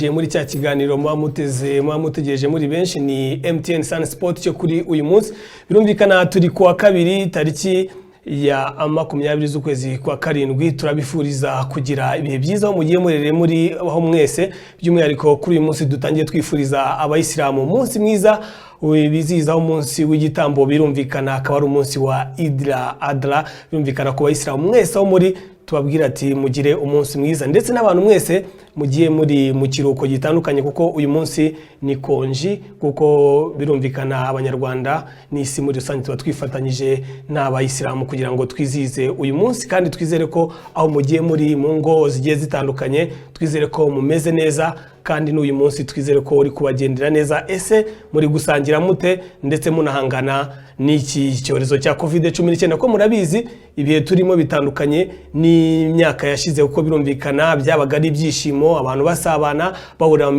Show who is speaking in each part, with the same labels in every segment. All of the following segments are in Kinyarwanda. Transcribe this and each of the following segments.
Speaker 1: Muri cya kiganiro muba muteze, muba mutegereje muri benshi, ni MTN Sun Sport cyo kuri uyu munsi. Birumvikana turi kuwa kabiri, tariki ya 20 z'ukwezi kwa karindwi. Turabifuriza kugira ibihe byiza aho mugiye murere muri aho mwese. By'umwihariko kuri uyu munsi dutangiye twifuriza abayisilamu umunsi mwiza bizihizaho umunsi w'igitambo. Birumvikana akaba ari umunsi wa Idil Adha. Birumvikana ku bayisilamu mwese aho muri, tubabwira ati mugire umunsi mwiza, ndetse n'abantu mwese mugiye muri mu kiruhuko gitandukanye, kuko uyu munsi ni konji, kuko birumvikana abanyarwanda n'isi muri rusange tuba twifatanyije n'abayisilamu kugira ngo twizihize uyu munsi. Kandi twizere ko aho mugiye muri mu ngo zigiye zitandukanye, twizere ko mumeze neza, kandi n'uyu munsi twizere ko uri kubagendera neza. Ese muri gusangira mute ndetse munahangana n'iki cyorezo cya COVID-19? Ko murabizi ibihe turimo bitandukanye n'imyaka yashize, kuko birumvikana byabaga ari ibyishimo, abantu basabana, bahurira mu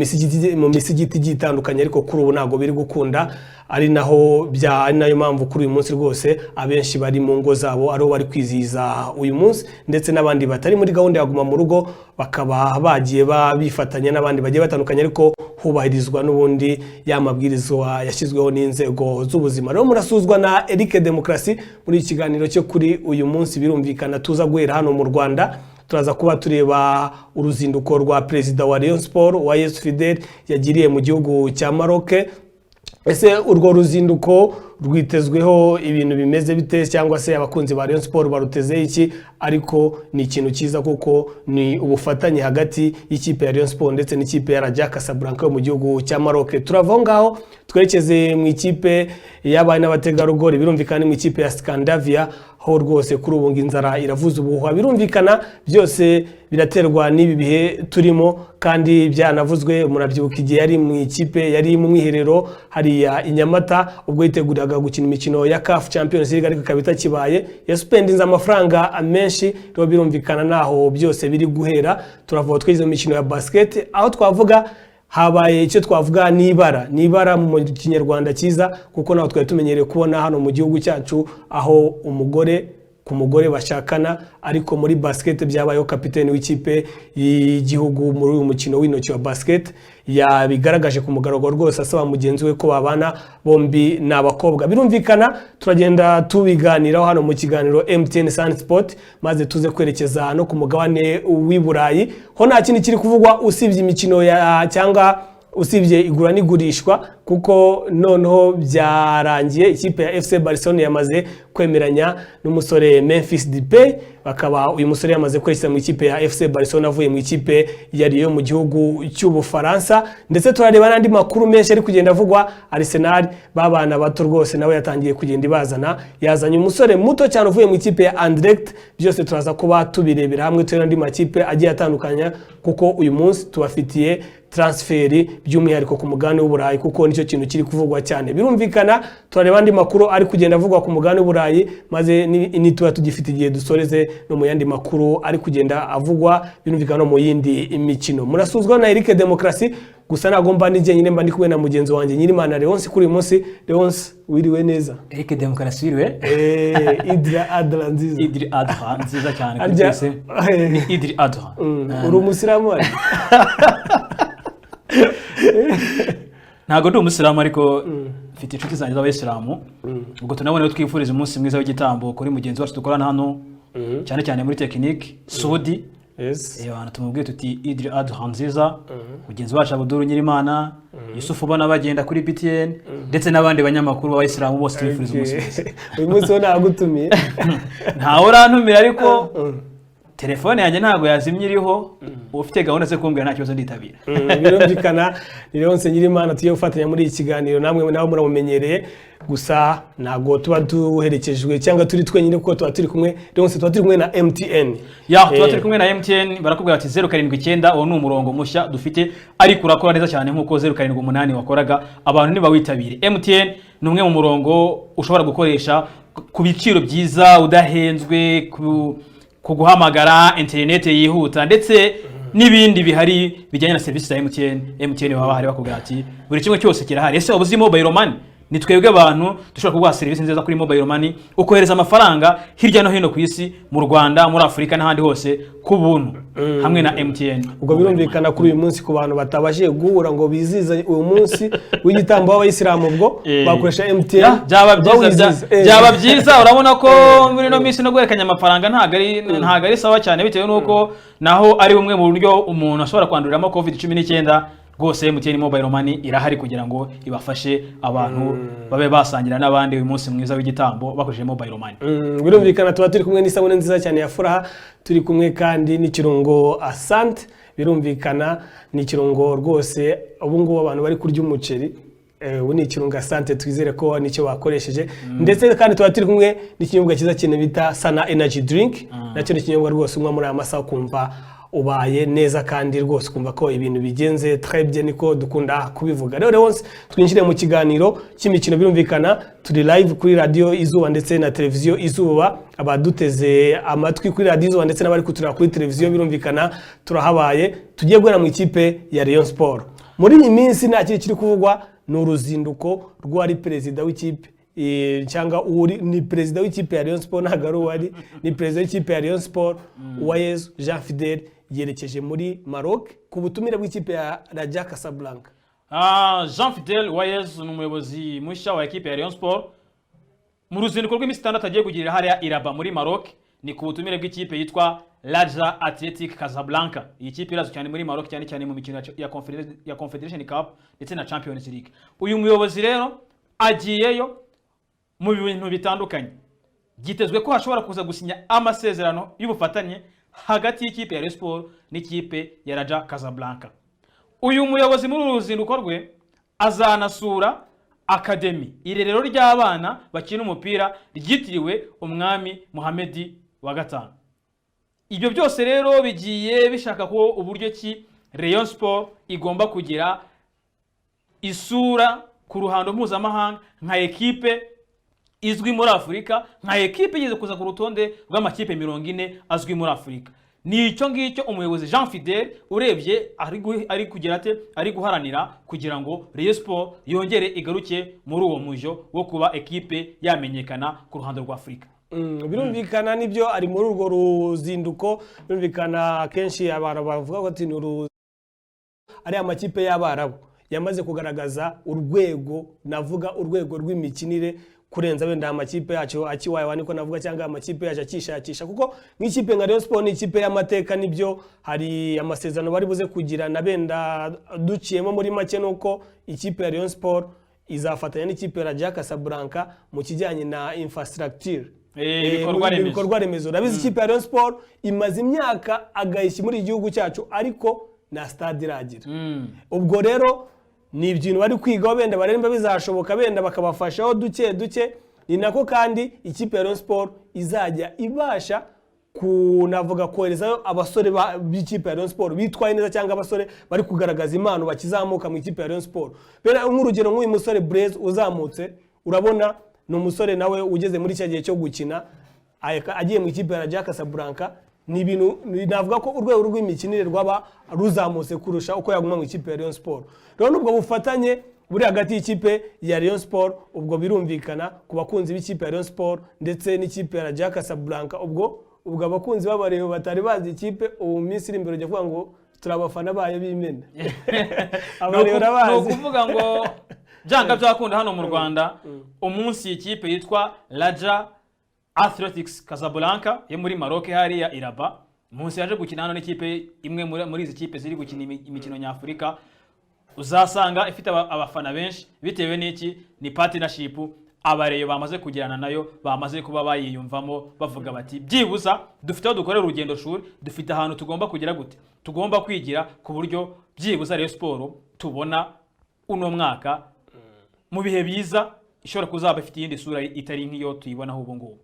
Speaker 1: misigiti igiye itandukanye, ariko kuri ubu ntabwo biri gukunda. Ari nayo mpamvu kuri uyu munsi rwose abenshi bari mu ngo zabo, ariho bari kwizihiza uyu munsi, ndetse n'abandi batari muri gahunda ya guma mu rugo bakaba bagiye bifatanya n'abandi bagiye batandukanye, ariko hubahirizwa n'ubundi ya mabwirizwa yashyizweho n'inzego z'ubuzima. Rero murasuzwa na Eric Demokarasi muri iki kiganiro cyo kuri uyu munsi. Birumvikana tuza guhera hano mu Rwanda, turaza kuba tureba uruzinduko rwa perezida wa Rayon Sport wa Yesu Fidel yagiriye mu gihugu cya Maroc. Ese urwo ruzinduko rwitezweho ibintu bimeze bite, cyangwa se abakunzi ba Rayon Sport baruteze iki? Ariko ni ikintu cyiza, kuko ni ubufatanye hagati y'ikipe ya Rayon Sport ndetse n'ikipe ya Raja Casablanca yo mu gihugu cya Maroc. Turava aho ngaho twerekeze mu ikipe y'abari n'abategarugori. Birumvikana ni mu ikipe ya Scandinavia, ho rwose kuri ubu ngo inzara iravuza ubuhuha. Birumvikana byose biraterwa n'ibi bihe turimo, kandi byanavuzwe. Murabyibuka igihe yari mu ikipe, yari mu mwiherero hariya i Nyamata, ubwo yiteguraga gukina imikino ya CAF Champions League, ariko ikaba itakibaye, yasupendinze amafaranga menshi. Rero birumvikana naho byose biri guhera. Turavuga twigeze mu mikino ya basket, aho twavuga habaye icyo twavuga n'ibara, n'ibara mu Kinyarwanda cyiza, kuko naho twari tumenyereye kubona hano mu gihugu cyacu aho umugore ku mugore bashakana, ariko muri basket byabayeho. Kapiteni w'ikipe y'igihugu muri uyu mukino w'intoki wa basket yabigaragaje ku mugaragaro rwose, asaba mugenzi we ko babana, bombi ni abakobwa. Birumvikana turagenda tubiganiraho hano mu kiganiro MTN Sun Sport, maze tuze kwerekeza no ku mugabane w'i Burayi. Ho nta kindi kiri kuvugwa usibye imikino ya cyangwa usibye igura n'igurishwa, kuko noneho byarangiye, ikipe ya FC Barcelona yamaze kwemeranya n'umusore Memphis Depay, bakaba uyu musore yamaze kwerekeza mu ikipe ya FC Barcelona avuye mu ikipe ya Lyon mu gihugu cy'Ubufaransa. Ndetse turareba n'andi makuru menshi ari kugenda avugwa. Arsenal babana bato rwose nawe yatangiye kugenda ibazana, yazanye umusore muto cyane uvuye mu ikipe ya Anderlecht. Byose turaza kuba tubirebera hamwe, tureba n'andi makipe agiye atandukanya, kuko uyu munsi tubafitiye transfer by'umwihariko ku mugabane w'Uburayi, kuko nicyo kintu kiri kuvugwa cyane. Birumvikana turareba andi makuru ari kugenda avugwa ku mugabane w'Uburayi, maze nituba tugifite igihe dusoreze no mu yandi makuru ari kugenda avugwa, birumvikana no mu yindi mikino. Murasuzwa na Eric Demokarasi, gusa ntabwo mba ndi jyenyine, mba ndi kumwe na mugenzi wanjye Nyirimana Leonce. Kuri uyu munsi, Leonce, wiriwe neza?
Speaker 2: Eric Demokarasi, wiriwe?
Speaker 1: Idil Adha nziza.
Speaker 2: Idil Adha nziza cyane kuri twese. Ni Idil Adha.
Speaker 1: Uri umusilamu wari?
Speaker 2: Ntabwo ndi umusilamu, ariko mfite inshuti zanjye z'abayisilamu. Ubwo tunabona ko twifuriza umunsi mwiza w'igitambo kuri mugenzi wacu dukorana hano, cyane cyane muri tekinike, Sudi. Abantu tumubwiye tuti Idil Adha nziza, mugenzi wacu Abuduru Nyirimana, Yusufu ubona bagenda kuri BTN, ndetse n'abandi banyamakuru b'abayisilamu bose tubifuriza umunsi mwiza.
Speaker 1: Uyu munsi wo nagutumiye.
Speaker 2: Ntawe urantumira, ariko telefone yanjye ntabwo yazimye, iriho. Ufite gahunda zo kumbwira nta kibazo, nditabira.
Speaker 1: Birumvikana ni Leonce Nyirimana tugiye gufatanya muri iki kiganiro. Namwe nawe muramumenyereye, gusa ntabwo tuba duherekejwe cyangwa turi twenyine, kuko tuba turi kumwe, Leonce, tuba turi kumwe na MTN.
Speaker 2: Ya, tuba turi kumwe na MTN. Barakubwira ati 079, uwo ni umurongo mushya dufite, ariko urakora neza cyane nk'uko 078 wakoraga. Abantu ntibawitabire. MTN ni umwe mu murongo ushobora gukoresha ku biciro byiza, udahenzwe, ku guhamagara, interineti yihuta, ndetse n'ibindi bihari bijyanye na serivisi za MTN. MTN baba bahari bakubwira ati buri kimwe cyose kirahari. Ese waba uzi mobile money? Ni twebwe abantu dushobora kuguha serivisi nziza kuri mobile money, ukohereza amafaranga hirya no hino ku isi, mu Rwanda, muri Afurika n'ahandi hose ku buntu hamwe na MTN.
Speaker 1: Ubwo birumvikana kuri uyu munsi, ku bantu batabashije guhura ngo bizihize uyu munsi w'igitambo w'abayisilamu, ubwo bakoresha MTN
Speaker 2: Byaba byiza
Speaker 1: bawizihiza.
Speaker 2: Byaba byiza. Urabona ko muri ino minsi no guhererekanya amafaranga ntabwo ari sawa cyane, bitewe n'uko naho ari bumwe mu buryo umuntu ashobora kwanduriramo COVID-19. Rwose MTN Mobile Money irahari kugira ngo ibafashe, abantu babe basangira n'abandi uyu munsi mwiza w'igitambo bakoresheje mobile money.
Speaker 1: Birumvikana tuba turi kumwe n'isabune nziza cyane ya Furaha, turi kumwe kandi n'ikirungo Asante. Birumvikana ni ikirungo rwose ubu ngubu abantu bari kurya umuceri, ubu ni ikirungo Asante, twizere ko nicyo bakoresheje. Ndetse kandi tuba turi kumwe n'ikinyobwa cyiza cyane bita Sana Energy Drink. Nacyo ni ikinyobwa rwose unywa muri aya masaha ukumva ubaye neza, kandi rwose ukumva ko ibintu bigenze très bien, niko dukunda kubivuga. Rero Leonce, twinjire mu kiganiro cy'imikino. Birumvikana turi live kuri Radiyo Izuba ndetse na Televiziyo Izuba. Abaduteze amatwi kuri Radiyo Izuba ndetse n'abari kutureba kuri televiziyo, birumvikana turahabaye. Tugiye guhera mu ikipe ya Rayon Sport. Muri iyi minsi nta kindi kiri kuvugwa, ni uruzinduko rw'uwari perezida w'ikipe, cyangwa uri ni perezida w'ikipe ya Rayon Sport, ntabwo ari uwari, ni perezida w'ikipe ya Rayon Sport, Uwayezu Jean Fidel, yerekeje muri Maroc ku butumire bw'ikipe ya Raja Casablanca.
Speaker 2: Jean Fidel Uwayezu ni umuyobozi mushya wa ekipe ya Rayon Sport. Mu ruzinduko rw'iminsi 6 agiye kugirira hariya i Rabat muri Maroc, ni ku butumire bw'ikipe yitwa Raja Athletic Casablanca. Iyi kipe irazwi cyane muri Maroc, cyane cyane mu mikino ya Confederation Cup ndetse na Champions League. Uyu muyobozi rero agiyeyo mu bintu bitandukanye. Byitezwe ko hashobora kuza gusinya amasezerano y'ubufatanye hagati y'ikipe ya Rayon Sport n'ikipe ya Raja Casablanca. Uyu muyobozi muri uru ruzinduko rwe azanasura academy, irerero ry'abana bakina umupira ryitiriwe Umwami Muhamedi wa Gatanu. Ibyo byose rero bigiye bishaka ko uburyo ki Rayon Sport igomba kugira isura ku ruhando mpuzamahanga nka ekipe izwi muri Afurika, nka ekipe igeze kuza ku rutonde rw'amakipe 40 azwi muri Afurika. Ni icyo ngicyo umuyobozi Jean Fidel urebye ari kugira ate, ari guharanira kugira ngo Rayon Sport yongere igaruke muri uwo mujyo wo kuba ekipe yamenyekana ku ruhando rwa Afurika.
Speaker 1: Birumvikana nibyo, ari muri urwo ruzinduko. Birumvikana akenshi abantu bavuga ko ati ni ari amakipe y'Abarabu yamaze kugaragaza urwego, navuga urwego rw'imikinire kurenza wenda amakipe yacu akiwayewa, niko navuga, cyangwa amakipe yacu akishakisha, kuko nk'ikipe nka Rayon Sport ni ikipe y'amateka. Nibyo, hari amasezerano bari buze kugira na benda duciyemo muri make, nuko ikipe ya Rayon Sport izafatanya n'ikipe ya Raja Casablanca mu kijyanye na infrastructure.
Speaker 2: Ibikorwa
Speaker 1: mu
Speaker 2: remezo.
Speaker 1: Ibikorwa remezo. Urabizi, ikipe ya Rayon Sport imaze imyaka agahishyi muri iki gihugu cyacu, ariko nta stade iragira. Ubwo rero ni ibintu bari kwigaho, benda baremba bizashoboka, benda bakabafashaho duke duke. Ni nako kandi ikipe ya Rayon Sport izajya ibasha kunavuga koherezayo abasore b'ikipe ya Rayon Sport bitwaye neza, cyangwa abasore bari kugaragaza impano bakizamuka mu ikipe ya Rayon Sport. Bera nk'urugero nk'uyu musore Blaise uzamutse, urabona ni umusore nawe ugeze muri cya gihe cyo gukina, agiye mu ikipe ya Raja Casablanca, ni ibintu navuga ko urwego rw'imikinire rwaba ruzamutse kurusha uko yaguma mu ikipe ya Rayon Sport. Rero n'ubwo bufatanye buri hagati y'ikipe ya Rayon Sport, ubwo birumvikana ku bakunzi b'ikipe ya Rayon Sport ndetse n'ikipe ya Raja Casablanca, ubwo abakunzi b'abareba batari bazi ikipe, ubu mu minsi iri imbere ujya kuvuga ngo turi abafana bayo b'imena. Abareba
Speaker 2: Ni
Speaker 1: urabazi.
Speaker 2: ukuvuga ngo byanga byakunda hano mu Rwanda, umunsi ikipe yitwa Raja Athletics Casablanca yo muri Maroc hariya i Rabat, umunsi yaje gukina hano n'ikipe imwe muri izi kipe ziri gukina imikino nyafurika, uzasanga ifite abafana benshi. Bitewe n'iki? Ni partnership abareyo bamaze kugirana nayo, bamaze kuba bayiyumvamo, bavuga bati byibuza dufite aho dukorera urugendo shuri, dufite ahantu tugomba kugira gute, tugomba kwigira, ku buryo byibuza Rayon Sport tubona uno mwaka mu bihe biza ishobora kuzaba ifite iyindi sura itari nk'iyo tuyibonaho ubu ngubu.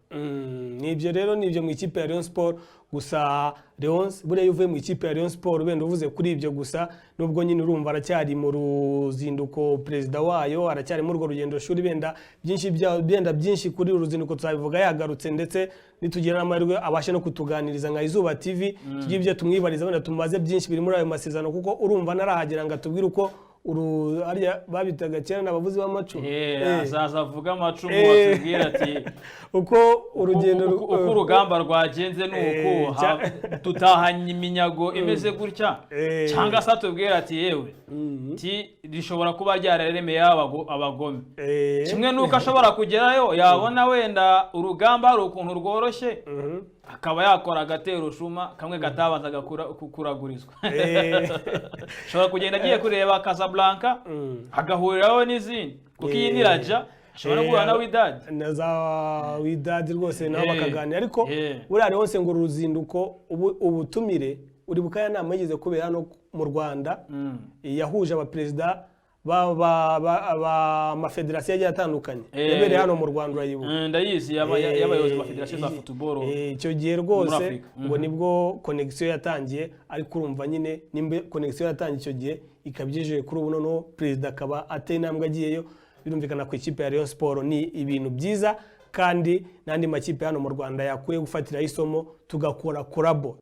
Speaker 1: Nibyo rero, nibyo mu ikipe ya Rayon Sport gusa. Leonce, buriya iyo uvuye mu ikipe ya Rayon Sport, wenda uvuze kuri ibyo gusa, nubwo nyine urumva aracyari mu ruzinduko, perezida wayo aracyari muri urwo rugendo shuri, benda byinshi benda byinshi kuri uru ruzinduko tuzabivuga yagarutse, ndetse nitugira n'amahirwe abashe no kutuganiriza nka Izuba TV, tugire ibyo tumwibariza, wenda tumubaze byinshi biri muri ayo masezerano, kuko urumva ntarahagera ngo atubwire uko Hariya babitaga kera ni abavuzi b'amacumu.
Speaker 2: Azaza avuga amacumu, atubwira ati
Speaker 1: uko urugendo
Speaker 2: uko urugamba rwagenze ni uku, dutahanye iminyago imeze gutya, cyangwa se atubwira ati yewe, ti rishobora kuba ryararemeye abagome. Kimwe n'uko ashobora kugerayo yabona wenda urugamba hari ukuntu rworoshye, akaba yakora agatero shuma kamwe katabanzaga kuragurizwa. Ashobora kugenda agiye kureba Casablanca, agahuriraho n'izindi, kuko iyi ni Raja, ashobora no guhura na Wydad.
Speaker 1: Na za Wydad rwose nabo bakaganira, ariko buriya hose ngo uruzinduko ubutumire, uribuka ya nama yigeze kubera hano mu Rwanda yahuje abaperezida b'amafederasiyo agiye atandukanye, yabereye hano mu Rwanda, urayibuka?
Speaker 2: Ndayizi, y'abayobozi ba federasiyo za football
Speaker 1: Icyo gihe
Speaker 2: muri
Speaker 1: rwose
Speaker 2: Afurika.
Speaker 1: ngo nibwo connection yatangiye, ariko urumva nyine nimba connection yatangiye icyo gihe ikaba igejeje kuri ubu, noneho perezida akaba ateye intambwe agiyeyo, birumvikana ku ikipe ya Rayon Sport ni ibintu byiza, kandi n'andi makipe hano mu Rwanda yakwiye gufatiraho isomo, tugakora collabo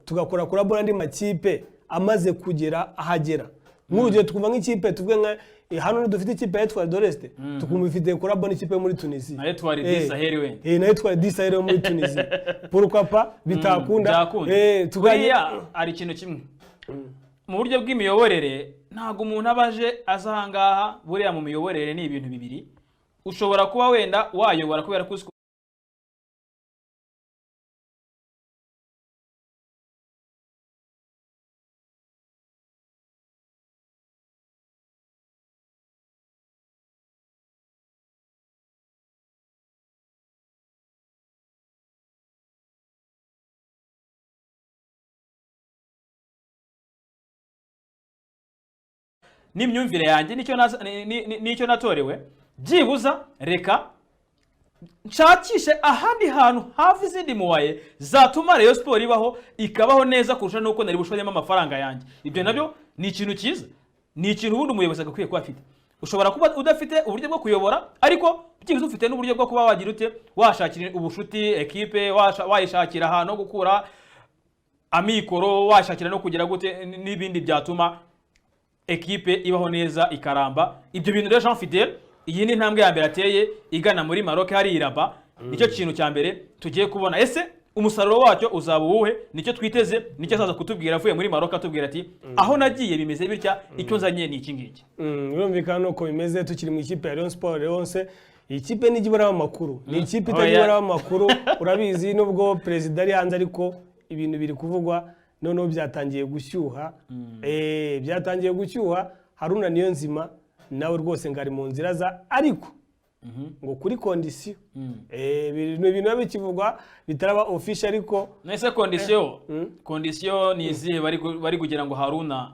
Speaker 1: n'andi makipe amaze kugera ahagera. Nk'urugero twumva nk'ikipe, tuvuge nka hano dufite ikipe ya Etoile de l'Est, tukumva ifite collabo n'ikipe yo muri Tunisia.
Speaker 2: Na Etoile du Sahel wenda.
Speaker 1: Na Etoile du Sahel yo muri Tunisia, pourquoi pas bitakunda?
Speaker 2: Byakunda.
Speaker 1: Tukajya
Speaker 2: Buriya hari ikintu kimwe mu buryo bw'imiyoborere, ntabwo umuntu aba aje aza ahangaha. Buriya mu miyoborere ni ibintu bibiri: ushobora kuba wenda wayobora kubera ko uzi n'imyumvire yanjye nicyo nicyo natorewe, byibuza reka nshakishe ahandi hantu hava izindi moyens zatuma Rayon Sport ibaho, ikabaho neza kurusha nuko nari bushoremo amafaranga yanjye. Ibyo nabyo ni ikintu cyiza, ni ikintu ubundi umuyobozi agakwiye kuba afite. Ushobora kuba udafite uburyo bwo kuyobora, ariko byibuze ufite n'uburyo bwo kuba wagira ute, washakira ubushuti ekipe, wayishakira ahantu ho gukura amikoro, washakira no kugira gute n'ibindi byatuma ekipe ibaho neza ikaramba. Ibyo bintu rero, Jean Fidel, iyi ni intambwe ya mbere ateye igana muri Maroc hari i Rabat. Nicyo kintu cya mbere tugiye kubona. Ese umusaruro wacyo uzaba uwuhe? Nicyo twiteze, nicyo azaza kutubwira avuye muri Maroc, atubwira ati aho nagiye bimeze bitya, icyo nzanye ni iki ngiki.
Speaker 1: Birumvikana nuko bimeze. Tukiri mu ikipe ya Rayon Sport, Leonce, iyi kipe nijya iburaho amakuru, ni ikipe itajya
Speaker 2: Oya.
Speaker 1: iburaho amakuru. Urabizi, nubwo perezida ari hanze, ariko ibintu biri kuvugwa, noneho byatangiye gushyuha. Byatangiye gushyuha. Haruna Niyonzima nawe rwose ngo ari mu nzira za, ariko ngo kuri condition. Ni ibintu biba bikivugwa bitaraba official, ariko
Speaker 2: Nese condition ni izihe bari kugira ngo Haruna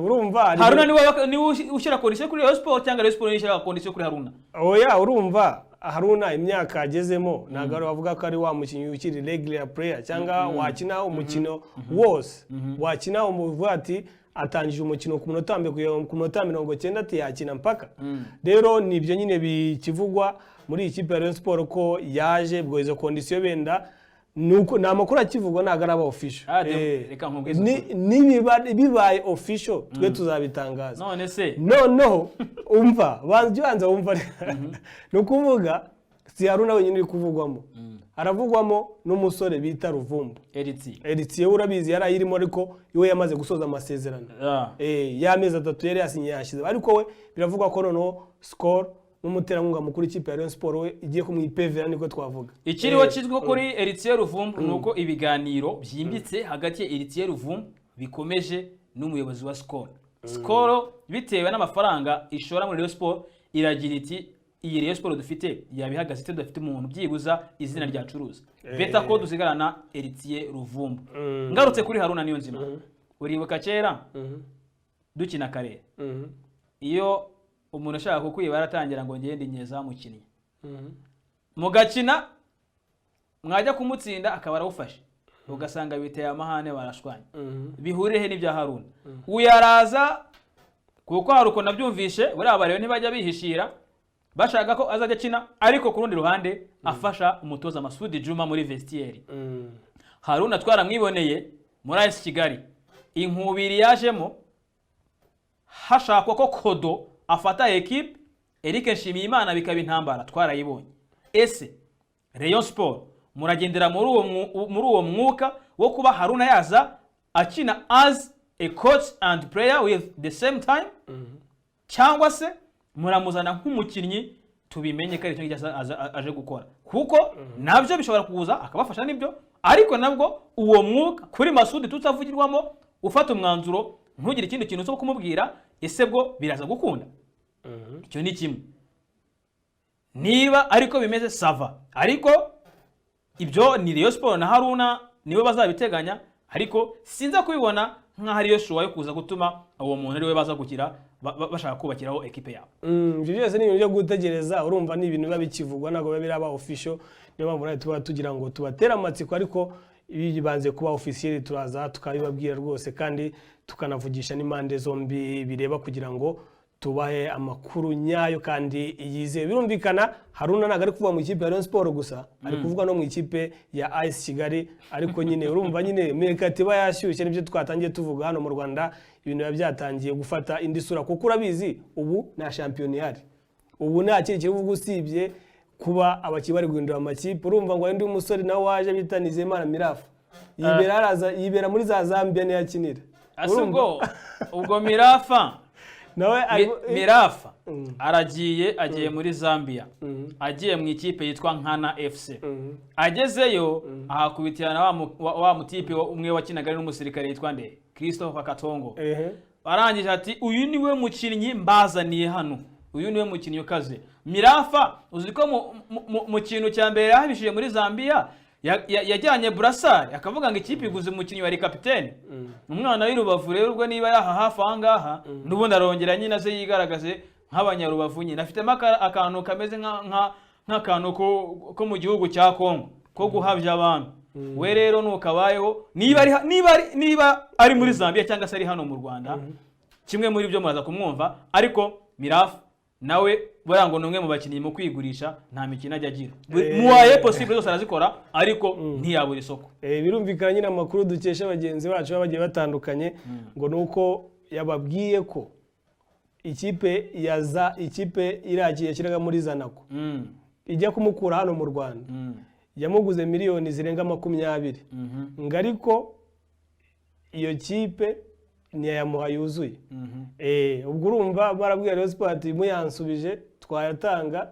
Speaker 1: Urumva
Speaker 2: Haruna niwe ushyira condition kuri Rayon Sport, cyangwa Rayon Sport niwe ishyira condition kuri Haruna?
Speaker 1: Oya, urumva Haruna imyaka agezemo ntabwo ari bavuga ko ari wa mukinnyi ukiri regular player cyangwa wakina umukino wose, wakina umuvuga ati atangije umukino ku munota wa mbere kugera ku munota wa 90, ati yakina mpaka. Rero nibyo nyine bikivugwa muri iyi kipe ya Rayon Sport ko yaje, ubwo izo condition benda nuko ni amakuru akivugwa, ntabwo araba official.
Speaker 2: Ah, reka nkubwize
Speaker 1: Nibiba bibaye official twe tuzabitangaza.
Speaker 2: None se
Speaker 1: Noneho umva, banza ubanza wumva, ni ukuvuga si Haruna wenyine uri kuvugwamo, haravugwamo n'umusore bita Ruvumbu.
Speaker 2: Eriti.
Speaker 1: Eritiye we urabizi yari ayirimo, ariko iwe yamaze gusoza amasezerano. Y'amezi 3 yari yasinye yashize, ariko we biravugwa ko noneho Skol n'umuterankunga mukuru ikipe ya Rayon Sport we igiye kumwipevera, niko twavuga.
Speaker 2: Ikiriho kizwi kuri Eritiye Ruvumbu ni uko ibiganiro byimbitse hagati ya Eritiye Ruvumbu bikomeje n'umuyobozi wa Skol. Skol bitewe n'amafaranga ishora muri Rayon Sport iragira iti iyi Rayon Sport dufite yaba ihagaze ite tudafite umuntu byibuza izina ryacuruza? Better ko dusigarana Eritiye Ruvumbu. Ngarutse kuri Haruna Niyonzima, uribuka kera dukina kare, iyo umuntu ashaka kukwiba aratangira ngo ngende nyezamukinnyi, mugakina mwajya kumutsinda akaba arawufashe, ugasanga biteye amahane, barashwanye. Bihuriye he n'ibya Haruna? Uyaraza kuko hari ukuntu nabyumvishe, buriya bareba ntibajya bihishira, bashaka ko azajya akina, ariko ku rundi ruhande afasha umutoza Masudi Juma muri vestiaire. Haruna twaramwiboneye muri AS Kigali, inkubiri yajemo. Hashakwa ko Kodo afata ekipe, Eric Nshimiyimana bikaba intambara, twarayibonye. Ese Rayon Sport muragendera muri uwo mwuka wo kuba Haruna yaza akina as a coach and player with the same time, cyangwa se muramuzana nk'umukinnyi, tubimenye ko ari icyo ngicyo aje gukora? Kuko nabyo bishobora kuza akabafasha, nibyo, ariko nabwo uwo mwuka kuri Masudi tutavugirwamo, ufata umwanzuro ntugire ikindi kintu cyo kumubwira, ese bwo biraza gukunda? Icyo ni kimwe. Niba ariko bimeze, ça va, ariko ibyo ni Rayon Sport na Haruna nibo bazabiteganya, ariko sinza kubibona nk'aho ariyo choix yo kuza gutuma uwo muntu ari we baza gukira bashaka kubakiraho ekipe yabo.
Speaker 1: Ibyo byose ni ibintu byo gutegereza. Urumva ni ibintu biba bikivugwa, ntabwo biba biraba official. Niyo mpamvu natwe tuba tugira ngo tubatere amatsiko, ariko bibanze kuba officiel turaza tukabibabwira rwose, kandi tukanavugisha n'impande zombi bireba kugira ngo tubahe amakuru nyayo kandi yizewe. Birumvikana, Haruna ntabwo ari kuvuga mu ikipe ya Rayon Sport gusa, ari kuvuga no mu ikipe ya AS Kigali. Ariko nyine urumva nyine mercato iba yashyushye, nibyo twatangiye tuvuga hano mu Rwanda, ibintu biba byatangiye gufata indi sura, kuko urabizi ubu nta shampiyona ihari, ubu nta kindi kiri kuvuga usibye kuba abakinnyi bari guhindura amakipe. Urumva ngo hari undi musore nawe waje bita Nizeyimana Mirafa, yibera haraza, yibera muri za Zambia niyo akinira.
Speaker 2: Ese
Speaker 1: Urumva?
Speaker 2: ubwo Mirafa
Speaker 1: Nawe
Speaker 2: Mirafa aragiye, agiye muri Zambia, agiye mu ikipe yitwa Nkana FC. Agezeyo ahakubitira na wa mutipe umwe wakinaga ari n'umusirikare yitwa nde, Christopher Katongo. Barangije ati: "Uyu niwe mukinnyi mbazaniye hano, uyu niwe mukinnyi ukaze." Mirafa uzi ko mu kintu cya mbere yahabishije muri Zambia yajyanye brassard, akavuga ngo ikipe iguze umukinnyi wari kapitene, umwana w'i Rubavu. Rero ubwo niba yaha hafi aha ngaha, n'ubundi arongera nyine aze yigaragaze nk'abanyarubavu nyine, afitemo akantu kameze nk'akantu ko mu gihugu cya Kongo ko guhabya abantu. We rero nukabayeho, niba ari muri Zambia cyangwa se ari hano mu Rwanda, kimwe muri byo muraza kumwumva. Ariko Mirafa nawe buriya ngo ni umwe mu bakinnyi mu kwigurisha nta mikino ajya agira. Muwaye possible zose arazikora, ariko ntiyabura isoko.
Speaker 1: Birumvikana nyine, amakuru dukesha bagenzi bacu baba bagiye batandukanye ngo ni uko yababwiye ko ikipe ya za ikipe iragiye yashyiraga muri Zanako ijya kumukura hano mu Rwanda, yamuguze miliyoni zirenga 20, ngo ariko iyo kipe ntiyayamuha yuzuye. Ubwo urumva barabwira Rayon Sport ati: "Muyansubije twayatanga."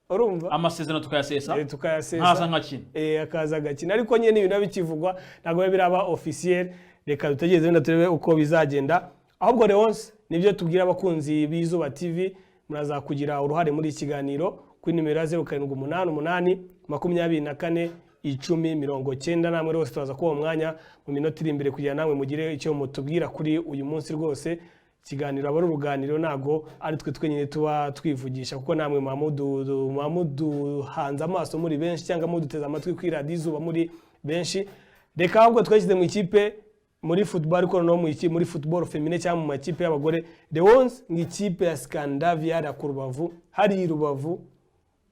Speaker 1: Urumva?
Speaker 2: Amasezerano tukayasesa.
Speaker 1: Tukayasesa.
Speaker 2: Nkaza nkakina.
Speaker 1: Akaza agakina, ariko nyine ibintu biba bikivugwa, ntabwo biba biraba officiel. Reka dutegereze wenda turebe uko bizagenda. Ahubwo Leonce, nibyo tubwira abakunzi b'Izuba TV, muraza kugira uruhare muri iki kiganiro kuri nimero ya 0788 24 10 90. Namwe rwose turaza kuba umwanya mu minota iri imbere kugira namwe mugire icyo mutubwira kuri uyu munsi. Rwose ikiganiro aba ari uruganiriro, ntabwo ari twe twenyine tuba twivugisha, kuko namwe muba muduhanze amaso muri benshi, cyangwa muduteze amatwi kuri Radiyo Izuba muri benshi. Reka ahubwo twashyize mu ikipe muri football, ariko noneho muri football féminin cyangwa mu makipe y'abagore. Leonce, ngo ikipe ya Scandinavia hariya ku Rubavu, hariya i Rubavu,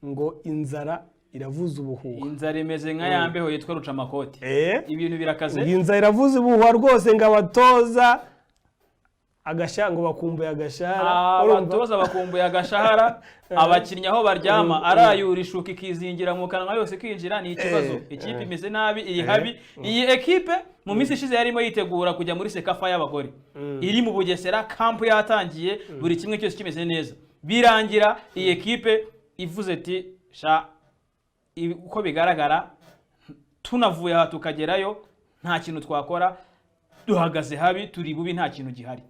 Speaker 1: ngo inzara iravuza ubuhuha.
Speaker 2: Inzara imeze nka ya mbeho yitwa rucamakoti. Ibintu birakaze.
Speaker 1: Ngo inzara iravuza ubuhuha rwose, ngo abatoza ngo bakumbuye agashahara. Urumva?
Speaker 2: Abatoza bakumbuye agashahara, abakinnyi aho baryama arayura ishuka ikizingira mu kanwa yose ikinjira, ni ikibazo. Ikipe imeze nabi, iri habi. Iyi ekipe mu minsi ishize yarimo yitegura kujya muri CECAFA y'abagore, iri mu Bugesera, camp yatangiye, buri kimwe cyose kimeze neza, birangira iyi ekipe ivuze ati: "Sha, uko bigaragara tunavuye aha tukagerayo nta kintu twakora, duhagaze habi, turi bubi, nta kintu gihari."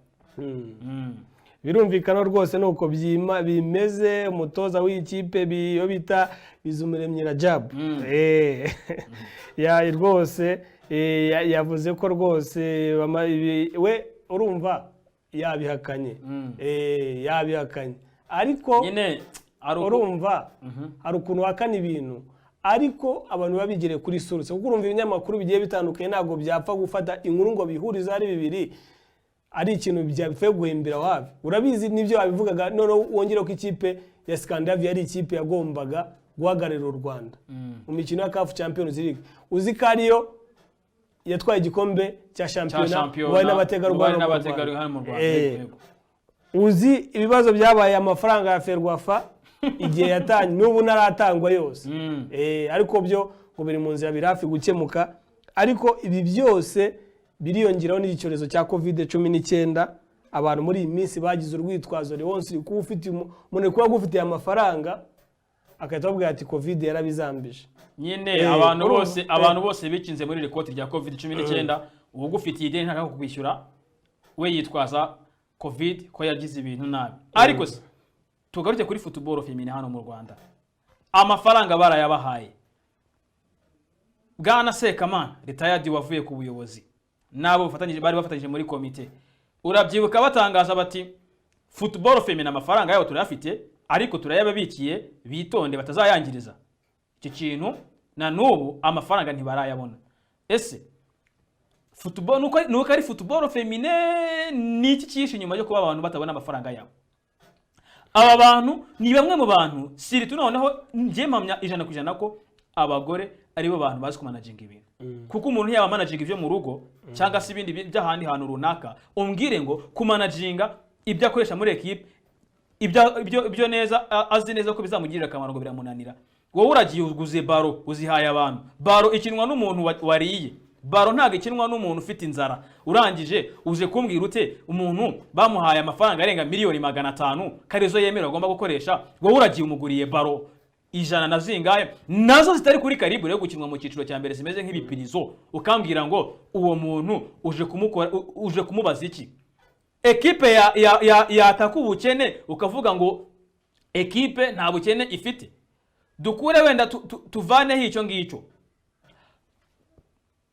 Speaker 1: Birumvikana rwose nuko bimeze. Umutoza w'iyi kipe iyo bita Bizumuremyi Rajabu, ya rwose yavuze ko rwose we urumva yabihakanye. Yabihakanye ariko
Speaker 2: nyine ari
Speaker 1: urumva hari ukuntu uhakana ibintu, ariko abantu baba bigereye kuri source, kuko urumva ibinyamakuru bigiye bitandukanye ntabwo byapfa gufata inkuru ngo bihurize ari bibiri, ari ikintu byapfuye guhimbira wabi. Urabizi nibyo wabivugaga. Noneho wongere ko ikipe ya Scandinavia ari ikipe yagombaga guhagararira u Rwanda mu mikino ya CAF Champions League. Uzi ko ariyo yatwaye igikombe cya
Speaker 2: cya
Speaker 1: shampiyona
Speaker 2: shampiyona
Speaker 1: ubaye n'abategarugori
Speaker 2: ububanyi
Speaker 1: hano mu
Speaker 2: n'abategarugori
Speaker 1: Rwanda.
Speaker 2: hano mu Rwanda. Yego, yego.
Speaker 1: Uzi ibibazo byabaye, amafaranga ya FERWAFA igihe yatanye n'ubu ntaratangwa yose. Ariko byo ngo biri mu nzira, biri hafi gukemuka. Ariko ibi byose biriyongeraho n'icyorezo cya COVID-19. Abantu muri iyi minsi bagize urwitwazo. Leonce, kuba ufite umuntu ari kuba agufitiye amafaranga, agahita ababwira ati COVID yarabizambije.
Speaker 2: Nyine abantu
Speaker 1: urumva?
Speaker 2: bose, abantu bose bikinze muri iri koti rya COVID-19. Uwugufitiye ideni ntashaka kukwishyura, we yitwaza COVID, ko yagize ibintu nabi. Ariko se tugaruke kuri football féminin hano mu Rwanda, amafaranga barayabahaye. Bwana Sekamana retired wavuye ku buyobozi n'abo bari bafatanyije muri komite, urabyibuka batangaza bati football féminin amafaranga yabo turayafite, ariko turayababikiye, bitonde batazayangiriza. Icyo kintu na n'ubu amafaranga ntibarayabona. Ese football nuko ari football féminin, ni iki cyihishe inyuma yo kuba abantu batabona amafaranga yabo? Aba bantu ni bamwe mu bantu surtout noneho njye mpamya 100% ko abagore aribo bantu bazi kumanaginga ibintu, kuko umuntu yaba managinga ibyo mu rugo cyangwa se ibindi by'ahandi hantu runaka, umbwire ngo kumanaginga ibyo akoresha muri ekipe, ibyo neza azi neza ko bizamugirira akamaro, ngo biramunanira. Wowe uragiye uguze ballon, uzihaye abantu. Ballon ikinwa n'umuntu wariye, ballon ntabwo ikinwa n'umuntu ufite inzara. Urangije uje kumbwira ute umuntu bamuhaye amafaranga arenga miliyoni 500 ko arizo yemerewe agomba gukoresha, wowe uragiye umuguriye ballon ijana na zingahe, nazo zitari kuri calibre yo gukinwa mu cyiciro cya mbere, zimeze nk'ibipirizo, ukambwira ngo uwo muntu uje kumukora uje kumubaza iki? Ekipe yataka ubukene, ukavuga ngo ekipe nta bukene ifite. Dukure wenda tuvaneho icyo ngicyo.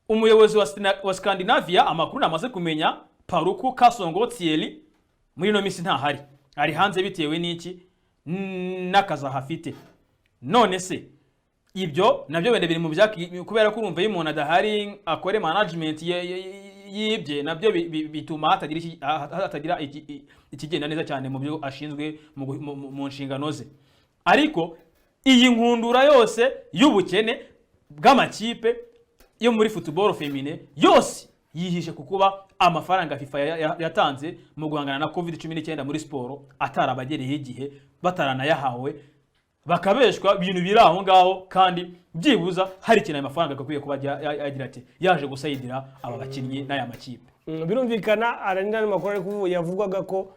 Speaker 2: Umuyobozi wa Scandinavia, amakuru namaze kumenya, Paruku Kasongo Thierry, muri ino minsi ntahari, ari hanze bitewe n'iki? N'akazi ahafite. None se ibyo nabyo wenda biri mu byaki, kubera ko urumva iyo umuntu adahari akore management y'ibye, nabyo bituma hatagira ikigenda neza cyane mu byo ashinzwe mu nshingano ze. Ariko iyi nkundura yose y'ubukene bw'amakipe yo muri football féminin yose yihishe ku kuba amafaranga FIFA yatanze mu guhangana na COVID-19 muri siporo atarabagereye igihe, bataranayahawe, bakabeshwa ibintu biri aho ngaho, kandi byibuza hari ikintu ayo mafaranga agakwiye kuba yagira ati yaje gusayidira aba bakinnyi n'aya makipe.
Speaker 1: Birumvikana hari n'andi makuru ari kuvuga, yavugwaga ko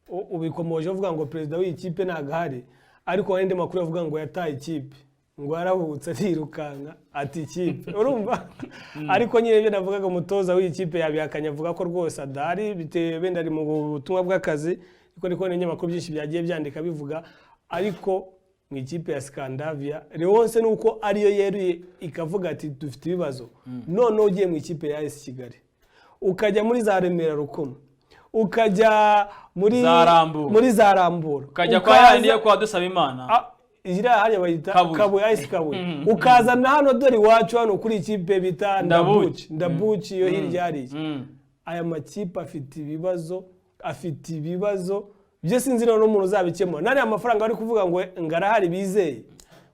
Speaker 1: ubikomoje uvuga ngo perezida w'iyi kipe ntabwo ahari, ariko hari andi makuru avuga ngo yataye ikipe, ngo yarahubutse arirukanka ati ikipe, urumva. Ariko nyine ibyo navugaga, umutoza w'iyi kipe yabihakanye, avuga ko rwose adahari, bitewe wenda ari mu butumwa bw'akazi. Ariko niko n'ibinyamakuru byinshi byagiye byandika bivuga. Ariko mu ikipe ya Scandinavia, Leonce, ni uko ariyo yeruye ikavuga ati dufite ibibazo. Noneho ugiye mu ikipe ya AS Kigali, ukajya muri za Remera Rukoma, ukajya muri
Speaker 2: Za Rambura.
Speaker 1: muri za Rambura,
Speaker 2: ukajya kwa yandi yo kwa Dusabimana.
Speaker 1: Ah, iriya hariya bayita
Speaker 2: Kabuye.
Speaker 1: Kabuye, AS Kabuye. Ukaza na hano dore iwacu hano kuri ikipe bita
Speaker 2: Ndabuki.
Speaker 1: Ndabuki, Ndabuki yo hirya hariya. Aya makipe afite ibibazo, afite ibibazo byo sinzi noneho n'umuntu uzabikemura. N'ariya mafaranga bari kuvuga ngo ngarahari bizeye,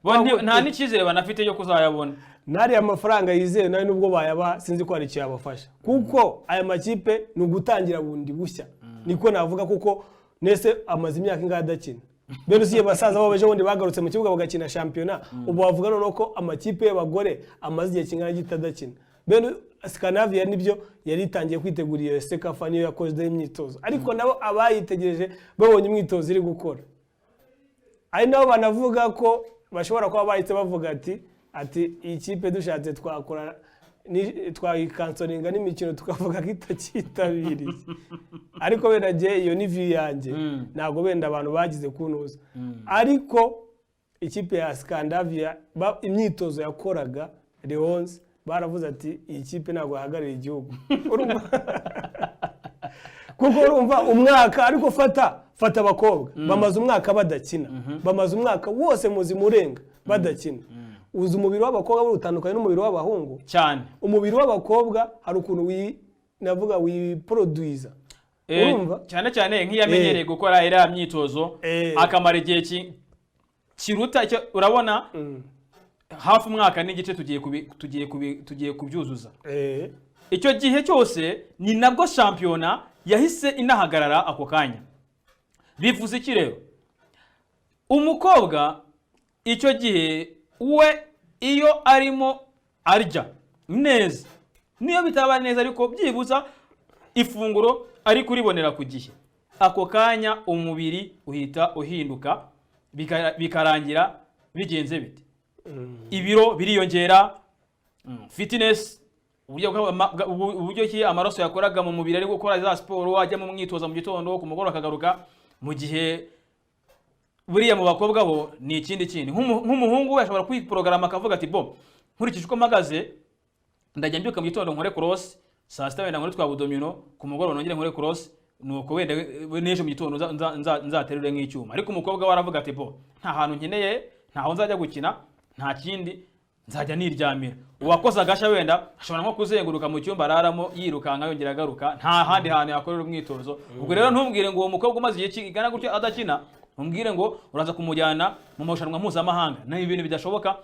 Speaker 2: Bo nta n'icyizere banafite cyo kuzayabona.
Speaker 1: N'ariya mafaranga yizewe nayo, nubwo bayabaha, sinzi ko hari icyo yabafasha, kuko aya makipe ni ugutangira bundi bushya, niko navuga, kuko nese amaze imyaka ingahe adakina? Mbere usiye basaza babo ejo bundi bagarutse mu kibuga bagakina shampiyona. Ubu bavuga noneho ko amakipe y'abagore amaze igihe kingana gito adakina. Bene Scandinavia nibyo yari itangiye kwitegura iyo CECAFA, niyo yakozeho imyitozo, ariko nabo abayitegereje babonye imyitozo iri gukora, ari nabo banavuga ko bashobora kuba bahise bavuga ati iyi kipe dushatse twakora twayikansoringa n'imikino, tukavuga ko itakitabiriye. Ariko wenda njye iyo ni view yanjye, ntabwo wenda abantu bagize kunuza. Ariko ikipe ya Scandinavia imyitozo yakoraga, Leonce, baravuze ati iyi kipe ntabwo yahagarariye igihugu. Urumva? Kuko urumva umwaka, ariko fata abakobwa bamaze umwaka badakina, bamaze umwaka wose muzima urenga badakina. Uzi umubiri w'abakobwa utandukanye n'umubiri w'abahungu.
Speaker 2: Cyane.
Speaker 1: Umubiri w'abakobwa hari ukuntu navuga wiporoduwiza. Urumva?
Speaker 2: Cyane cyane nk'iyo amenyereye gukora iriya myitozo, akamara igihe kiruta icyo urabona hafi umwaka n'igice tugiye kubyuzuza. Icyo gihe cyose ni nabwo shampiyona yahise inahagarara ako kanya. Bivuze iki rero? Umukobwa icyo gihe we iyo arimo arya neza, niyo bitaba neza ariko byibuza ifunguro ari kuribonera ku gihe, ako kanya umubiri uhita uhinduka, bikarangira bigenze bite? Ibiro biriyongera, fitness, uburyo uburyo ki amaraso yakoraga mu mubiri ari gukora za siporo, ajya mu mwitozo mu gitondo, ku mugoroba akagaruka. Mu gihe buriya mu bakobwa bo ni ikindi kindi. Nk'umuhungu we ashobora kwiporogaramu akavuga ati: "Bo, nkurikije uko mpagaze, ndajya mbyuka mu gitondo nkore cross, saa sita wenda nkore twa abdominaux, ku mugoroba nongere nkore cross, nuko wenda n'ejo mu gitondo nzaterure nk'icyuma." Ariko umukobwa we aravuga ati: "Bo, nta hantu nkeneye, ntaho nzajya gukina, nta kindi, nzajya niryamira." Uwakoze agashya wenda ashobora nko kuzenguruka mu cyumba araramo, yirukanka yongera agaruka, nta handi hantu yakorera umwitozo. Ubwo rero ntumbwire ngo uwo mukobwa umaze igihe kingana gutyo adakina, umbwire ngo uraza kumujyana mu marushanwa mpuzamahanga, ni ibintu bidashoboka.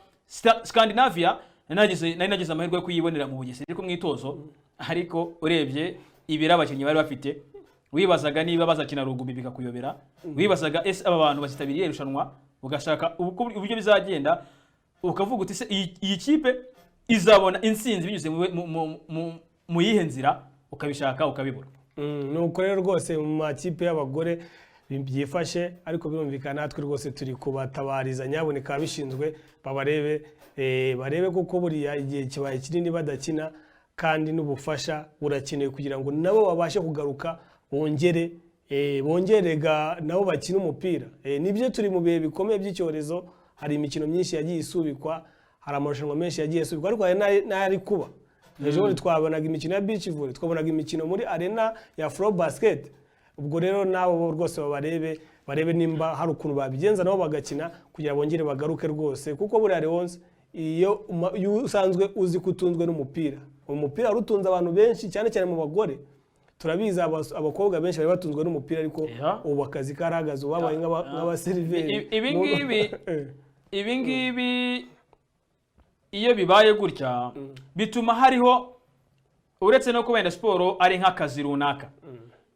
Speaker 2: Scandinavia nari nagize amahirwe yo kuyibonera mu Bugesera ariko mwitozo, ariko urebye ibiro abakinnyi bari bafite, wibazaga niba bazakina rugby bikakuyobera. Wibazaga ese aba bantu bazitabiriye irushanwa, ugashaka uburyo bizagenda, ukavuga uti: "Se iyi kipe izabona intsinzi binyuze mu yihe nzira?" Ukabishaka ukabibura.
Speaker 1: Nuko rero rwose mu makipe y'abagore byifashe, ariko birumvikana natwe rwose turi kubatabariza, nyaboneka ababishinzwe babarebe, barebe, kuko buriya igihe kibaye kinini badakina, kandi n'ubufasha burakenewe kugira ngo nabo babashe kugaruka, bongere bongere nabo bakine umupira. Nibyo, turi mu bihe bikomeye by'icyorezo, hari imikino myinshi yagiye isubikwa, hari amarushanwa menshi yagiye asubikwa, ariko hari n'ayari kuba. Ejo bundi twabonaga imikino ya beach volley, twabonaga imikino muri arena ya afro basket. Ubwo rero nabo bo rwose babarebe, barebe nimba hari ukuntu babigenza nabo bagakina kugira bongere bagaruke rwose, kuko buriya Leonce, iyo usanzwe uzi ko utunzwe n'umupira, umupira wari utunze abantu benshi, cyane cyane mu bagore. Turabizi, abakobwa benshi bari batunzwe n'umupira, ariko ubu akazi karahagaze, ubu babaye nk'abaseriveri.
Speaker 2: Ibi ngibi, ibi ngibi iyo bibaye gutya bituma hariho, uretse no kuba wenda siporo ari nk'akazi runaka,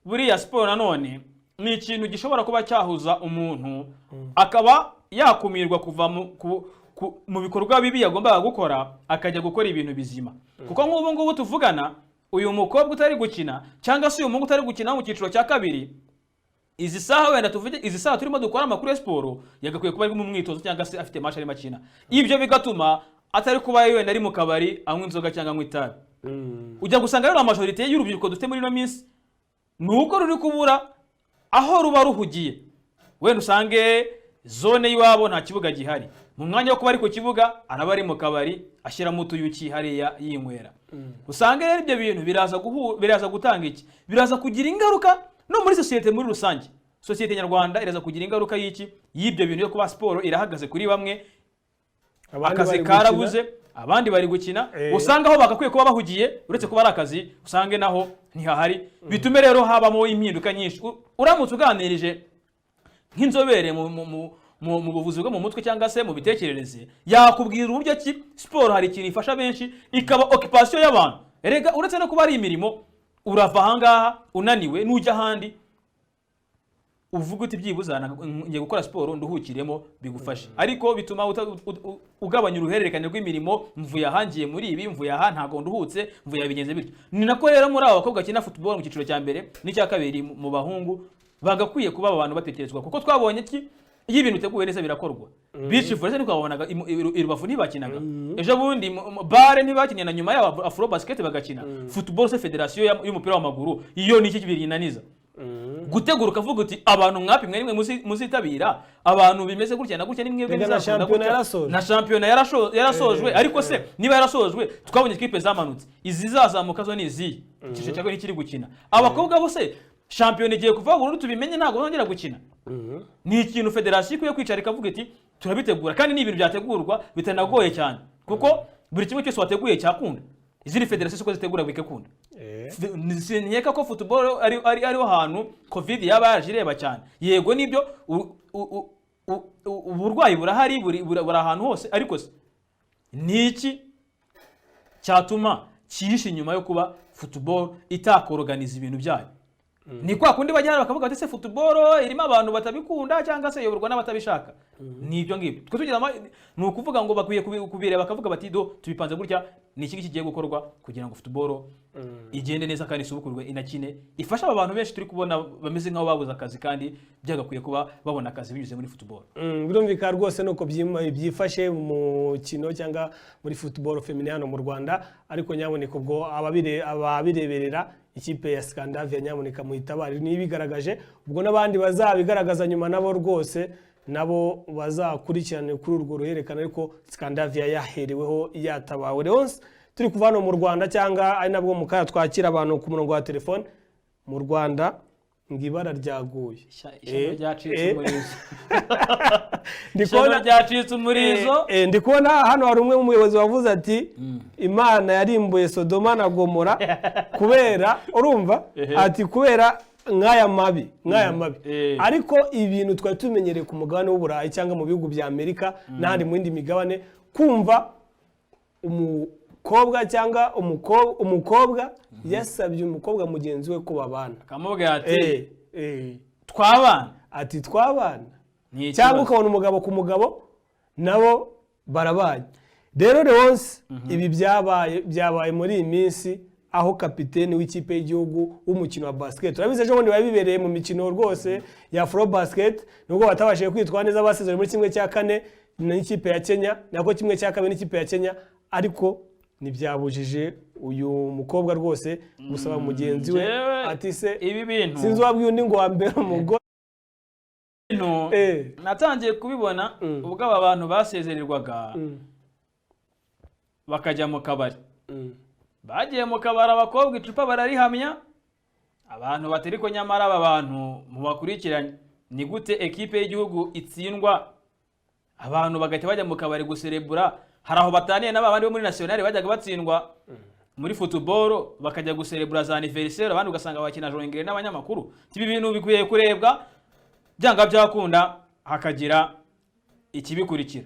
Speaker 2: buriya siporo nanone ni ikintu gishobora kuba cyahuza umuntu, akaba yakumirwa kuva mu bikorwa bibi yagombaga gukora, akajya gukora ibintu bizima. Kuko nk'ubu ngubu tuvugana, uyu mukobwa utari gukina cyangwa se uyu muhungu utari gukina mu cyiciro cya kabiri, izi saha, wenda tuvuge izi saha turimo dukora amakuru ya siporo, yagakwiye kuba ari mu mwitozo cyangwa se afite match arimo akina. Ibyo bigatuma atari kuba wenda ari mu kabari anywa inzoga cyangwa anywa itabi. Ujya gusanga rero majorité y'urubyiruko dufite muri ino minsi ni uko ruri kubura aho ruba ruhugiye. Wenda usange zone y'iwabo nta kibuga gihari, mu mwanya wo kuba ari ku kibuga araba ari mu kabari ashyiramo utuyuki hariya yinywera. Usange rero ibyo bintu biraza gutanga iki? Biraza kugira ingaruka no muri sosiyete muri rusange. Sosiyete nyarwanda iraza kugira ingaruka y'iki? Y'ibyo bintu yo kuba siporo irahagaze kuri bamwe,
Speaker 1: Abandi
Speaker 2: akazi
Speaker 1: bari gukina.
Speaker 2: karabuze, abandi bari gukina. Usanga aho bagakwiye kuba bahugiye, uretse kuba ari akazi, usange naho ntihahari. Bitume rero habamo impinduka nyinshi. Uramutse uganirije nk'inzobere mu buvuzi bwo mu mutwe cyangwa se mu mitekerereze, yakubwira uburyo ki siporo hari ikintu ifasha benshi, ikaba occupation y'abantu. Erega uretse no kuba ari imirimo, urava ahangaha unaniwe, nujya ahandi uvuga uti: "Byibuze ngiye gukora siporo nduhukiremo," bigufashe. Ariko bituma ugabanya uruhererekane rw'imirimo: mvuye aha ngiye muri ibi, mvuye aha ntabwo nduhutse, mvuye aha bigenze bityo. Ni nako rero muri aba bakobwa bakina football mu cyiciro cya mbere n'icya kabiri mu bahungu, bagakwiye kuba aba bantu batekerezwa, kuko twabonye ki? Iyo ibintu biteguwe neza birakorwa. Beach volley ntitwabonaga i Rubavu ntibakinaga ejo bundi bare ntibakinnye na nyuma yabo afro basket bagakina football? Se federasiyo y'umupira w'amaguru iyo ni iki birinaniza gutegura, ukavuga uti: "Abantu mwapimwe nimwe muzitabira, abantu bimeze gutya na gutya nimwe
Speaker 1: Rega na
Speaker 2: muzakunda
Speaker 1: shampiyona
Speaker 2: gutya."
Speaker 1: yarasojwe.
Speaker 2: Na shampiyona yarasojwe. Ariko se niba yarasojwe, twabonye ikipe zamanutse, izizazamuka zo ni izihe? Icyiciro cya kabiri kiri gukina abakobwa bose, shampiyona igiye kuva burundu, tubimenye, ntabwo bongera gukina. Ni ikintu federasiyo ikwiye kwicara ikavuga iti: "Turabitegura." Kandi ni ibintu byategurwa bitanagoye cyane, kuko buri kimwe cyose wateguye cyakunda. Izindi federasiyo siko zitegura bigakunda. Sinkeka ko football ariho hantu COVID yaba yaje ireba cyane. Yego nibyo, uburwayi burahari, buri ahantu hose, ariko se ni iki cyatuma cyihishe inyuma yo kuba football itakoroganiza ibintu byayo? Ni kwa kundi bajya bakavuga bati: "Se football irimo abantu batabikunda cyangwa se iyoborwa n'abatabishaka?" Ni ibyo ngibyo twe tugira ni ukuvuga ngo bakwiye kubireba bakavuga bati: "Do tubipanze gutya, ni iki ngiki kigiye gukorwa kugira ngo football igende neza kandi isubukurwe, inakine, ifashe aba bantu benshi turi kubona bameze nk'aho babuze akazi kandi byagakwiye kuba babona akazi binyuze muri football."
Speaker 1: Birumvikana rwose nuko byifashe mu mukino cyangwa muri football féminin hano mu Rwanda. Ariko nyaboneka, ubwo ababireberera ikipe ya Scandinavia, nyaboneka muyitabare. Niba igaragaje, ubwo n'abandi bazabigaragaza nyuma nabo rwose nabo bazakurikirane kuri urwo ruhererekane, ariko Scandinavia yahereweho, yatabawe. Leonce, turi kuva hano mu Rwanda cyangwa ari nabwo mu kanya twakira abantu ku murongo wa telefone, mu Rwanda ngo ibara ryaguye.
Speaker 2: Ishyano ryacitse umurizo.
Speaker 1: Ndi
Speaker 2: Ishyano
Speaker 1: kubona
Speaker 2: ryacitse umurizo.
Speaker 1: Ndi kubona hano hari umwe mu muyobozi wavuze ati: "Imana yarimbuye Sodoma na Gomora kubera," urumva, ati "kubera nk'aya mabi, nk'aya mabi." Ariko ibintu twari tumenyereye ku mugabane w'Uburayi cyangwa mu bihugu bya Amerika n'ahandi mu yindi migabane, kumva umukobwa cyangwa umukobwa yasabye umukobwa mugenzi we ko babana,
Speaker 2: akamubwira ati: "Twabana."
Speaker 1: Ati: "Twabana."
Speaker 2: Ni
Speaker 1: Cyangwa
Speaker 2: ikibazo.
Speaker 1: ukabona umugabo ku mugabo nabo barabanye. Rero Leonce, ibi byabaye muri iyi minsi aho kapiteni w'ikipe y'igihugu w'umukino wa basket, urabizi, ejo bundi biba bibereye mu mikino rwose ya Afro Basket, nubwo batabashije kwitwara neza, basezereye muri 1/4 n'ikipe ya Kenya, nako 1/2 n'ikipe ya Kenya, ariko ntibyabujije uyu mukobwa rwose gusaba mugenzi we
Speaker 2: Njyewe
Speaker 1: ati se
Speaker 2: ibi bintu
Speaker 1: sinzi uwabwiye undi ngo wambere umugore.
Speaker 2: Bintu natangiye kubibona ubwo aba bantu basezererwaga bakajya mu kabari. Bagiye mu kabari, abakobwa icupa bararihamya. Abantu bati: "Ariko nyamara aba bantu mubakurikiranye, ni gute ekipe y'igihugu itsindwa abantu bagahita bajya mu kabari guserebura? Hari aho bataniye n'aba bandi bo muri nationale bajyaga batsindwa muri football bakajya guserebura za anniversaire, abandi ugasanga bakina jongere n'abanyamakuru." Ibi bintu bikwiye kurebwa byanga byakunda hakagira ikibikurikira.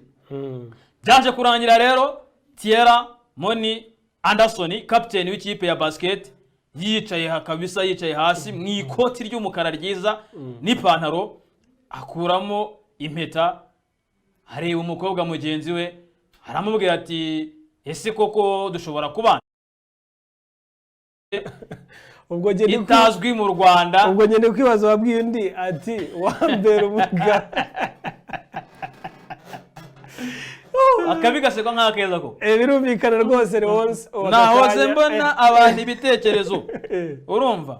Speaker 2: Byaje kurangira rero Tiera Moni Anderson, kapiteni w'ikipe ya basket, yicaye kabisa, yicaye hasi mu ikoti ry'umukara ryiza n'ipantaro, akuramo impeta, areba umukobwa mugenzi we, aramubwira ati: "Ese koko dushobora kubana?"
Speaker 1: Ubwo njye ndi
Speaker 2: Itazwi mu Rwanda.
Speaker 1: Ubwo njye ndi kwibaza wabwiye undi ati: "Wambera umugabo?"
Speaker 2: Akabi gasekwa nk'akeza ko.
Speaker 1: Birumvikana rwose, Leonce, ubu aka
Speaker 2: Nahoze
Speaker 1: kanya-
Speaker 2: mbona abantu ibitekerezo, urumva,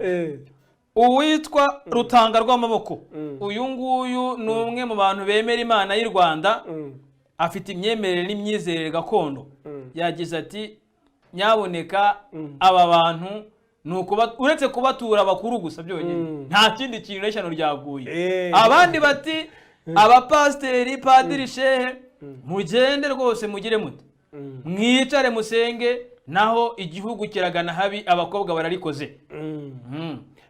Speaker 2: uwitwa Rutanga rw'Amaboko, uyu nguyu ni umwe mu bantu bemera Imana y'u Rwanda, afite imyemerere n'imyizerere gakondo. Yagize ati: "Nyaboneka, aba bantu ni ukuba uretse kubatura abakuru gusa byonyine, nta kindi kintu, n'ishyano ryaguye." Abandi bati: "Abapasiteri, padiri, shehe, mugende rwose mugire mute, mwicare musenge, naho igihugu kiragana habi, abakobwa bararikoze."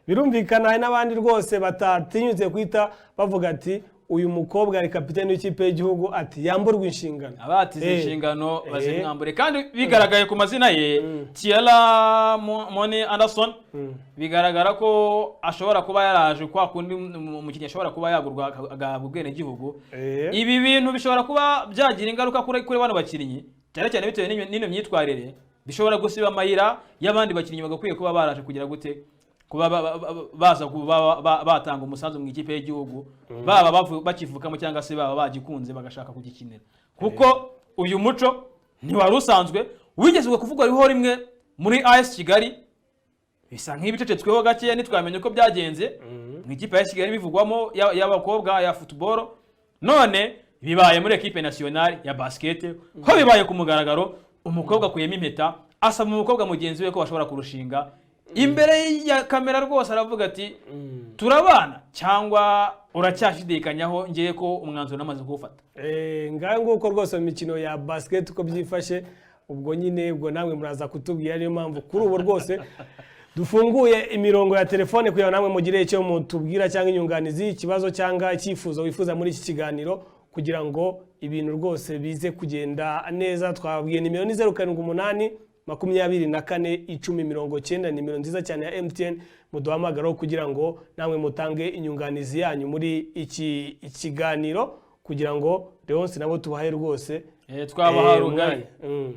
Speaker 1: Birumvikana, hari n'abandi rwose batatinyutse guhita bavuga ati: "Uyu mukobwa ari kapiteni w'ikipe y'igihugu," ati: "Yamburwe inshingano."
Speaker 2: Abatize inshingano bazimwambure. Kandi bigaragaye ku mazina ye, Tiara Moni Anderson, bigaragara ko ashobora kuba yaraje kwa kundi umukinnyi ashobora kuba yagurwa agahabwa ubwenegihugu. Ibi bintu bishobora kuba byagira ingaruka kuri bano bakinnyi, cyane cyane bitewe n'ino myitwarire, bishobora gusiba amayira y'abandi bakinnyi bagakwiye kuba baraje kugira gute, kuba baza kuba batanga umusanzu mu ikipe y'igihugu, baba bakivukamo cyangwa se baba bagikunze bagashaka kugikinira, kuko uyu muco ntiwari usanzwe wigeze kuvugwa riho rimwe muri AS Kigali, bisa nk'ibicecetsweho gakeya, ntitwamenye uko byagenze mu ikipe ya Kigali bivugwamo y'abakobwa ya football. None bibaye muri ekipe nationale ya basket, ho bibaye ku mugaragaro. Umukobwa akuyemo impeta, asaba umukobwa mugenzi we ko bashobora kurushinga imbere ya kamera rwose, aravuga ati: "Turabana cyangwa uracyashidikanyaho ngiye ko umwanzuro namaze kuwufata?"
Speaker 1: Ngaho nguko rwose mu mikino ya basket uko byifashe. Ubwo nyine ubwo namwe muraza kutubwira. Niyo mpamvu kuri ubu rwose dufunguye imirongo ya telefone kugira ngo namwe mugire icyo mutubwira cyangwa inyunganizi, ikibazo cyangwa icyifuzo wifuza muri iki kiganiro, kugira ngo ibintu rwose bize kugenda neza. Twababwiye nimero ni 078. 24 10 90, nimero nziza cyane ya MTN. Muduhamagaraho kugira ngo namwe mutange inyunganizi yanyu muri iki kiganiro, kugira ngo Leonce nabo tubahe rwose
Speaker 2: Twabaha rugari.
Speaker 1: Umwanya.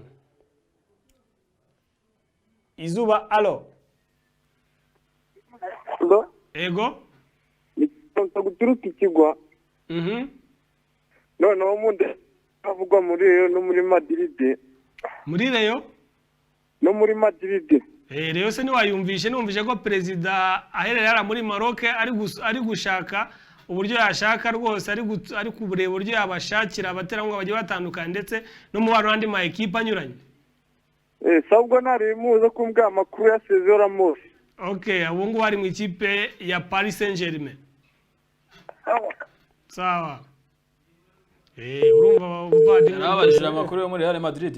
Speaker 1: Izuba, alo. Ego.
Speaker 3: Ni guturuka ikigwa. Noneho mundi avugwa muri Rayon no muri Madrid.
Speaker 1: Muri Rayon?
Speaker 3: No muri Madrid.
Speaker 1: Rayon se ntiwayumvishe? Numvise ko perezida aherereye hariya muri Maroc, ari gushaka uburyo yashaka rwose, ari kureba uburyo yabashakira abaterankunga bagiye batandukanye, ndetse n'umubano n'andi ma ekipe anyuranye.
Speaker 3: Sabwo ntari muze kumbwira amakuru ya Sergio Ramos.
Speaker 1: Okay, ubu ngubu ari mu ikipe ya Paris Saint-Germain. Sawa. Urumva abavandimwe
Speaker 2: Yarabajije amakuru yo muri Real Madrid.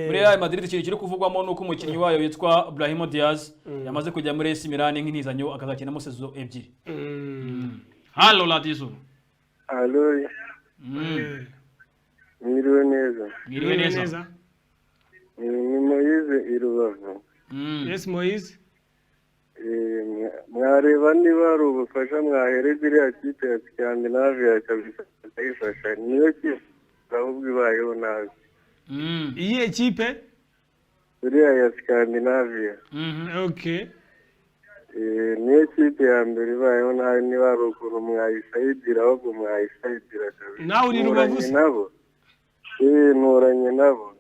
Speaker 2: Muri Real Madrid, ikintu kiri kuvugwamo nuko umukinnyi wayo witwa Brahim Diaz yamaze kujya muri AC Milan nk'intizanyo, akazakinamo saison 2. Halo, Ladizo.
Speaker 3: Alo. Mwiriwe neza?
Speaker 2: Mwiriwe neza.
Speaker 3: Ni Moise i Rubavu.
Speaker 1: Yes, Moise.
Speaker 3: Mwareba niba hari ubufasha mwahereza iriya kipe ya Scandinavia kabisa, bakayifasha. Niyo kipe ahubwo ibayeho nabi.
Speaker 1: Iyihe kipe?
Speaker 3: Iriya ya Scandinavia. Niyo kipe ya mbere ibayeho nabi. Niba hari ukuntu mwayisayidira, ahubwo mwayisayidira kabisa.
Speaker 1: Nawe uri Rubavu
Speaker 3: Nturanye
Speaker 1: se?
Speaker 3: nabo. Nturanye nabo.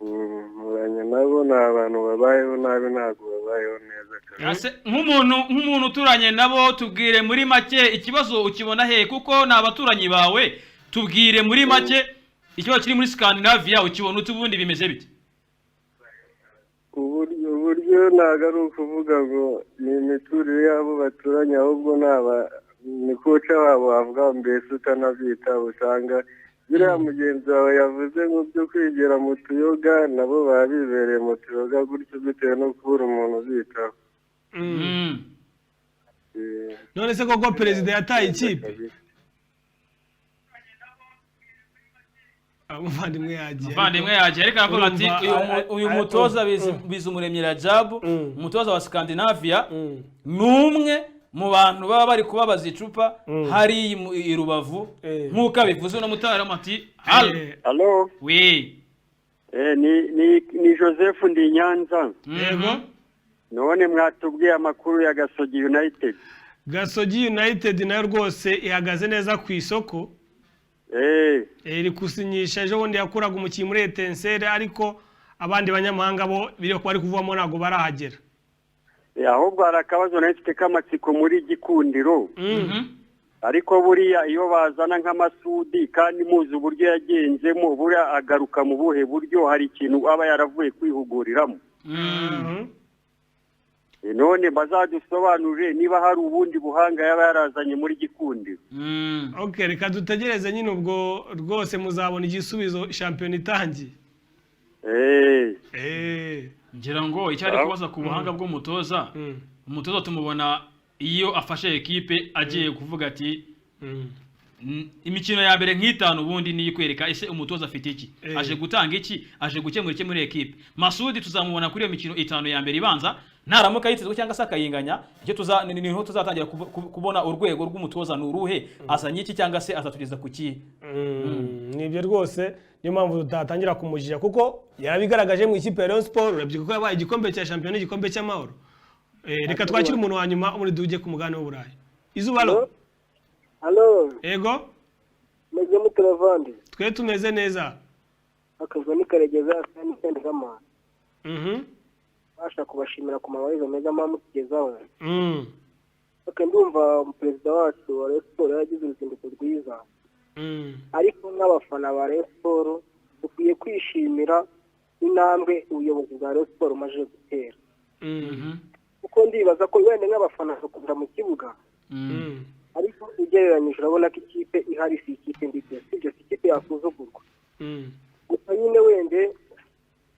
Speaker 3: Nturanye nabo, ni abantu babayeho nabi, ntabwo babayeho neza kabisa.
Speaker 4: Ese nk'umuntu uturanye nabo, tubwire muri make ikibazo ukibona he? Kuko ni abaturanyi bawe, tubwire muri make ikibazo kiri muri Scandinavia ukibona ute, ubundi bimeze bite?
Speaker 3: Uburyo ntabwo ari ukuvuga ngo ni imiturire y'abo baturanye, ahubwo ni aba ni coach wabo wavuga mbese utanabyita. Usanga biriya mugenzi wawe yavuze ngo byo kwigira mu tuyoga, nabo baba bibereye mu tuyoga gutyo bitewe no kubura umuntu ubitaho.
Speaker 1: None se koko perezida yataye ikipe?
Speaker 3: Kabisa.
Speaker 1: Umuvandimwe yagiye.
Speaker 4: Umuvandimwe yagiye, ariko aravuga ati
Speaker 1: Urumva,
Speaker 2: Uyu mutoza Bizumuremyi Rajabu, umutoza wa Scandinavia, ni umwe mu bantu baba bari kubabaza icupa hariya i Rubavu, nk'uko abivuze uno mutaramu ati halo.
Speaker 3: Alo.
Speaker 4: We.
Speaker 3: Ni Joseph ndi Nyanza.
Speaker 1: Yego.
Speaker 3: None mwatubwiye amakuru ya Gasogi United?
Speaker 1: Gasogi United nayo rwose ihagaze neza ku isoko. Iri gusinyisha. Ejo bundi yakuraga umukinnyi muri Etincelles, ariko abandi banyamahanga bo biri bari kuvamo ntabwo barahagera.
Speaker 3: Ahubwo hari akabazo nari mfite k'amatsiko muri Gikundiro. Ariko buriya iyo bazana nk'Amasudi, kandi muzi uburyo yagenzemo, buriya agaruka mu buhe buryo? Hari ikintu aba yaravuye kwihuguriramo? None bazadusobanurire niba hari ubundi buhanga yaba yarazanye muri Gikundiro.
Speaker 1: Okay, reka dutegereze nyine, ubwo rwose muzabona igisubizo shampiyona itangiye.
Speaker 4: Ngira ngo icyo ari kubaza ku buhanga bw'umutoza, umutoza tumubona iyo afashe ekipe agiye kuvuga ati imikino ya mbere nk'itanu ubundi niyo ikwereka ese umutoza afite iki, aje gutanga iki, aje gukemura iki muri ekipe. Masudi tuzamubona kuri iyo mikino 5 ya mbere ibanza.
Speaker 2: Naramuka yitezwe cyangwa se akayinganya, icyo tuza niho tuzatangira kubona urwego rw'umutoza ni uruhe, azanye iki cyangwa se azatugeza ku kihe.
Speaker 1: Nibyo rwose, niyo mpamvu tutatangira kumujija, kuko yarabigaragaje mu ikipe ya Rayon Sport. Urabyibuka ko yabaye igikombe cya shampiyona, igikombe cy'amahoro. Reka twakire umuntu wa nyuma muri dujye ku mugabane w'Uburayi. Izuba, alo.
Speaker 5: Alo.
Speaker 1: Ego.
Speaker 5: Meze mute bavandi?
Speaker 1: Twe tumeze neza.
Speaker 5: Akazwa ni Karegeza kandi kama. Basha kubashimira ku mabarizo meza mutugezaho. Okay, ndumva perezida wacu wa Rayon Sport yaragize uruzinduko rwiza. Ariko nk'abafana ba Rayon Sport dukwiye kwishimira intambwe ubuyobozi bwa Rayon Sport bumaze gutera. Kuko ndibaza ko wenda nk'abafana bakunda mu kibuga. Ariko ugereranyije urabona ko ikipe ihari si ikipe mbi pe, sibyo, si ikipe yasuzugurwa. Gusa nyine wende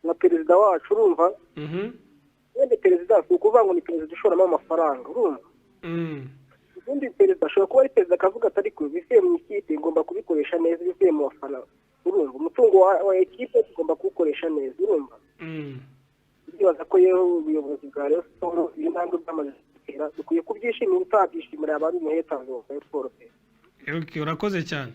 Speaker 5: nka perezida wacu, urumva, wende perezida si ukuvuga ngo ni perezida ushoramo amafaranga, urumva. Ubundi perezida ashobora kuba ari perezida akavuga ati ariko ibivuye mu ikipe ngomba kubikoresha neza, ibivuye mu bafana, urumva, umutungo. Umutungo wa ekipe tugomba kuwukoresha neza, urumva? Ndibaza ko yewe ubuyobozi bwa Rayon Sport, iyi ntambwe bwamaze gutera dukwiye kubyishimira. Utabyishimira yaba ari umuhetanzi wa Rayon Sport pe.
Speaker 1: Okay, urakoze cyane.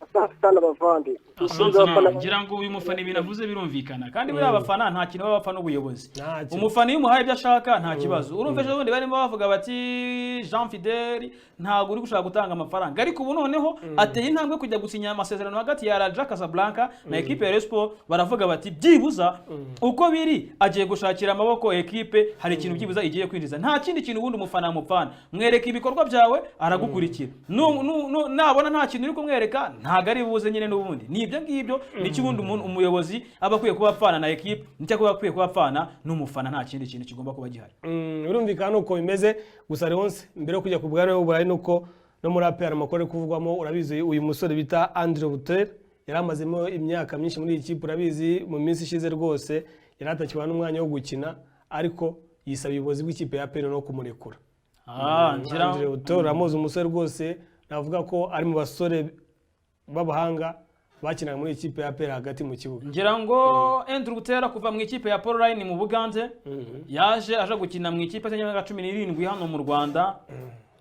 Speaker 5: Asante sana bavandi.
Speaker 4: Asante sana. Ngira ngo uyu mufana ibintu avuze birumvikana, kandi buriya abafana nta kintu baba bapfa n'ubuyobozi.
Speaker 1: Ntacyo.
Speaker 4: Umufana iyo umuhaye ibyo ashaka nta kibazo. Urumva ejo bundi barimo bavuga bati Jean Fidel ntabwo uri gushaka gutanga amafaranga, ariko ubu noneho ateye intambwe kujya gusinya amasezerano hagati ya Raja Casablanca na ekipe ya Rayon Sport. Baravuga bati byibuza uko biri agiye gushakira amaboko ekipe, hari ikintu byibuza igiye kwinjiza. Nta kindi kintu ubundi umufana amupfana, mwereka ibikorwa byawe aragukurikira. Nabona nta kintu uri kumwereka ntabwo ari buze nyine. N'ubundi ni ibyo ngibyo, nicyo ubundi umuyobozi aba akwiye kuba apfana na ekipe, nicyo aba akwiye kuba apfana n'umufana, nta kindi kintu kigomba kuba gihari.
Speaker 1: Birumvikana uko bimeze. Gusa Leonce, mbere yo kujya ku bwana w'Uburayi, nuko no muri APR amakuru ari kuvugwamo, urabizi uyu musore bita Andre Buter yari amazemo imyaka myinshi muri iyi kipe. Urabizi mu minsi ishize rwose yari atakibaha n'umwanya wo gukina, ariko yisaba ubuyobozi bw'ikipe ya APR no kumurekura.
Speaker 4: Ngira
Speaker 1: Andre Buter uramuzi, umusore rwose navuga ko ari mu basore b'abahanga bakinaga muri iyi kipe ya APR hagati mu kibuga.
Speaker 4: Ngira ngo Andrew Butera kuva mu ikipe ya Paul Line mu Bugande yaje aje gukina mu ikipe y'imyaka 17 hano mu Rwanda.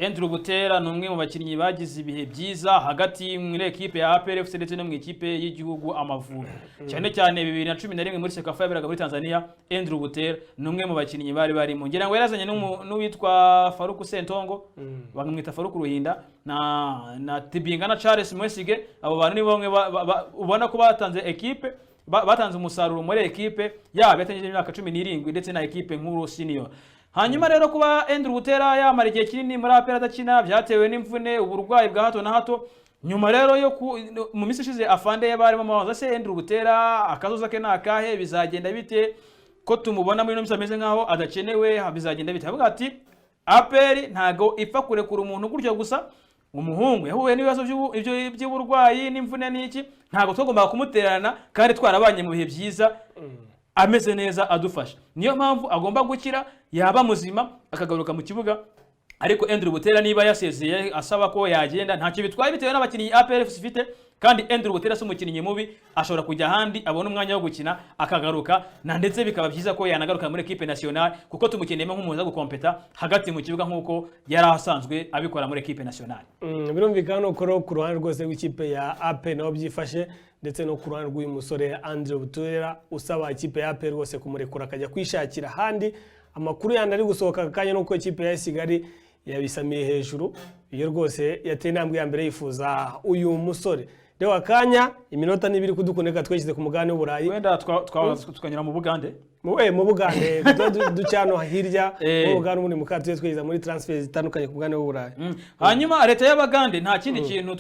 Speaker 4: Andrew Butera ni umwe mu bakinnyi bagize ibihe byiza hagati muri ekipe ya APR FC ndetse no mu ikipe y'igihugu Amavubi, cyane cyane 2011 muri CECAFA yaberaga muri Tanzania. Andrew Butera ni umwe mu bakinnyi bari barimo. Ngira ngo yarazanye n'uwitwa Faruku Sentongo, bamwita Faruku Ruhinda, na Tibingana Charles Mwesige. Abo bantu ni bamwe ubona ko batanze ekipe, batanze umusaruro muri ekipe yaba yatangiye imyaka 17 ndetse na ekipe nkuru senior. Hanyuma rero kuba Andrew Butera yamara igihe kinini muri APR adakina byatewe n'imvune, uburwayi bwa hato na hato. Nyuma rero yo mu minsi ishize afande barimo amabaza se Andrew Butera akazoza ke ni akahe, bizagenda bite ko tumubona muri ino minsi ameze nkaho adakenewe, bizagenda bite? Avuga ati APR ntago ipfa kurekura umuntu gutyo gusa. Umuhungu yahuye n'ibibazo by'uburwayi n'imvune n'iki, ntabwo twagombaga kumutererana kandi twarabanye mu bihe byiza ameze neza adufasha. Niyo mpamvu agomba gukira, yaba muzima akagaruka mu kibuga. Ariko Andrew Butera niba yasezeye asaba ko yagenda ntacyo bitwaye bitewe n'abakinnyi APR FC ifite, kandi Andrew Butera si umukinnyi mubi, ashobora kujya ahandi abona umwanya wo gukina akagaruka, na ndetse bikaba byiza ko yanagaruka muri equipe nationale kuko tumukeneyemo nk'umuntu uza gukompeta hagati mu kibuga nk'uko yari asanzwe abikora muri equipe nationale.
Speaker 1: Birumvikana nuko rero ku ruhande rwose rw'ikipe ya AP naho byifashe, ndetse no ku ruhande rw'uyu musore Andre Butera usaba ikipe ya AP rwose kumurekura akajya kwishakira ahandi. Amakuru yandi ari gusohoka aka kanya nuko ikipe ya Kigali yabisamiye hejuru, iyo rwose yateye intambwe ya mbere yifuza uyu musore. Rero akanya iminota n'ibiri kudukundeka tweshyize ku mugabane w'Uburayi.
Speaker 4: Wenda tukanyura mu Bugande.
Speaker 1: Mu Bugande tuba duca hano hirya mu Bugande, ubundi muka tujye twegeza muri transfer zitandukanye ku mugabane w'Uburayi.
Speaker 4: Hanyuma leta y'Abagande, nta kindi kintu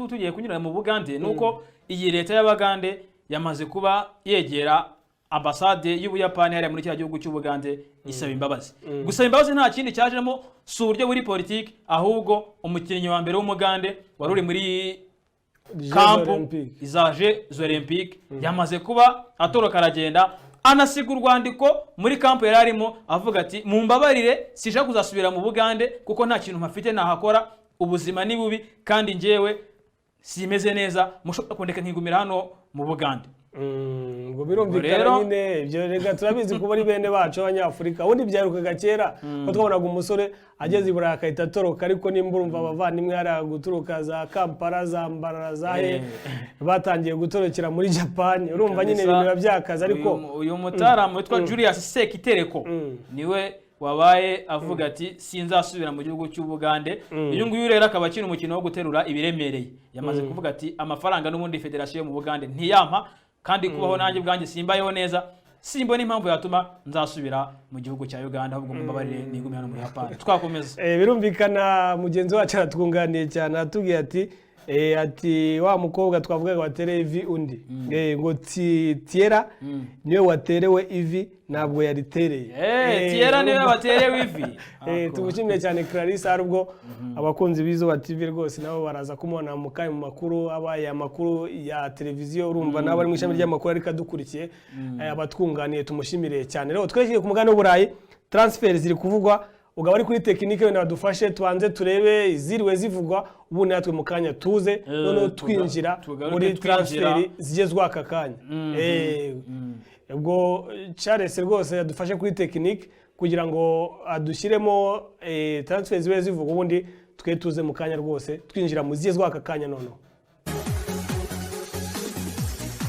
Speaker 4: tugiye kunyura mu Bugande, nuko iyi leta y'Abagande yamaze kuba yegera ambasade y'Ubuyapani hariya muri kiriya gihugu cy'Ubugande isaba imbabazi. Gusaba imbabazi nta kindi cyajemo, si uburyo buri politiki, ahubwo umukinnyi wa mbere w'Umugande wari uri muri
Speaker 1: Jeux
Speaker 4: kampu
Speaker 1: Olympiques.
Speaker 4: Za Jeux Olympiques yamaze kuba atoroka aragenda, anasiga urwandiko muri kampu yari arimo avuga ati mumbabarire, sinshaka kuzasubira mu Bugande kuko nta kintu mpafite nahakora, ubuzima ni bubi kandi njyewe simeze neza, mushobora kundeka nkigumira hano mu Bugande.
Speaker 1: Ngo birumvikana nyine ibyo reka turabizi kuba ari bene bacu b'Abanyafurika. Ubundi byarukaga kera ko twabonaga umusore ageze i Burayi agahita atoroka, ariko nimba urumva abavandimwe hariya guturuka za Kampala, za Mbarara, za he, batangiye gutorokera muri Japan, urumva nyine ibintu biba byakaze, ariko
Speaker 4: Uyu mutaramu witwa Julius Sekitereko niwe wabaye avuga ati sinzasubira mu gihugu cy'Ubugande. Uyu nguyu rero akaba akina umukino wo guterura ibiremereye, yamaze kuvuga ati amafaranga n'ubundi federasiyo mu Bugande ntiyampa, kandi kubaho nanjye ubwanjye simbayeho neza, simbona impamvu yatuma nzasubira mu gihugu cya Uganda, ahubwo mumbabarire nigume hano muri Japan. Twakomeza.
Speaker 1: Birumvikana mugenzi wacu aratwunganiye cyane, aratubwiye ati ati wa mukobwa twavugaga watereye ivi undi, ngo Tiera niwe waterewe ivi, ntabwo yaritereye.
Speaker 4: Tiera niwe waterewe ivi.
Speaker 1: Tumushimire cyane Clarisse. Hari ubwo abakunzi b'Izuba TV rwose nabo baraza kumubona mu kanya mu makuru abaye amakuru ya televiziyo, urumva nabo ari mu ishami ry'amakuru ariko adukurikiye, abatwunganiye tumushimire cyane. Rero twerekeye ku mugabane w'Uburayi, transfer ziri kuvugwa. Ubwo abari kuri tekinike wenda badufashe, tubanze turebe iziriwe zivugwa, ubundi natwe mu kanya tuze noneho twinjira
Speaker 4: tugaruke
Speaker 1: muri
Speaker 4: twinjira.
Speaker 1: Transfer zigezweho aka kanya. Ubwo Charles rwose yadufashe kuri tekinike kugira ngo adushyiremo transfer zibe zivugwa, ubundi twe tuze mu kanya rwose twinjira mu zigezweho aka kanya. Noneho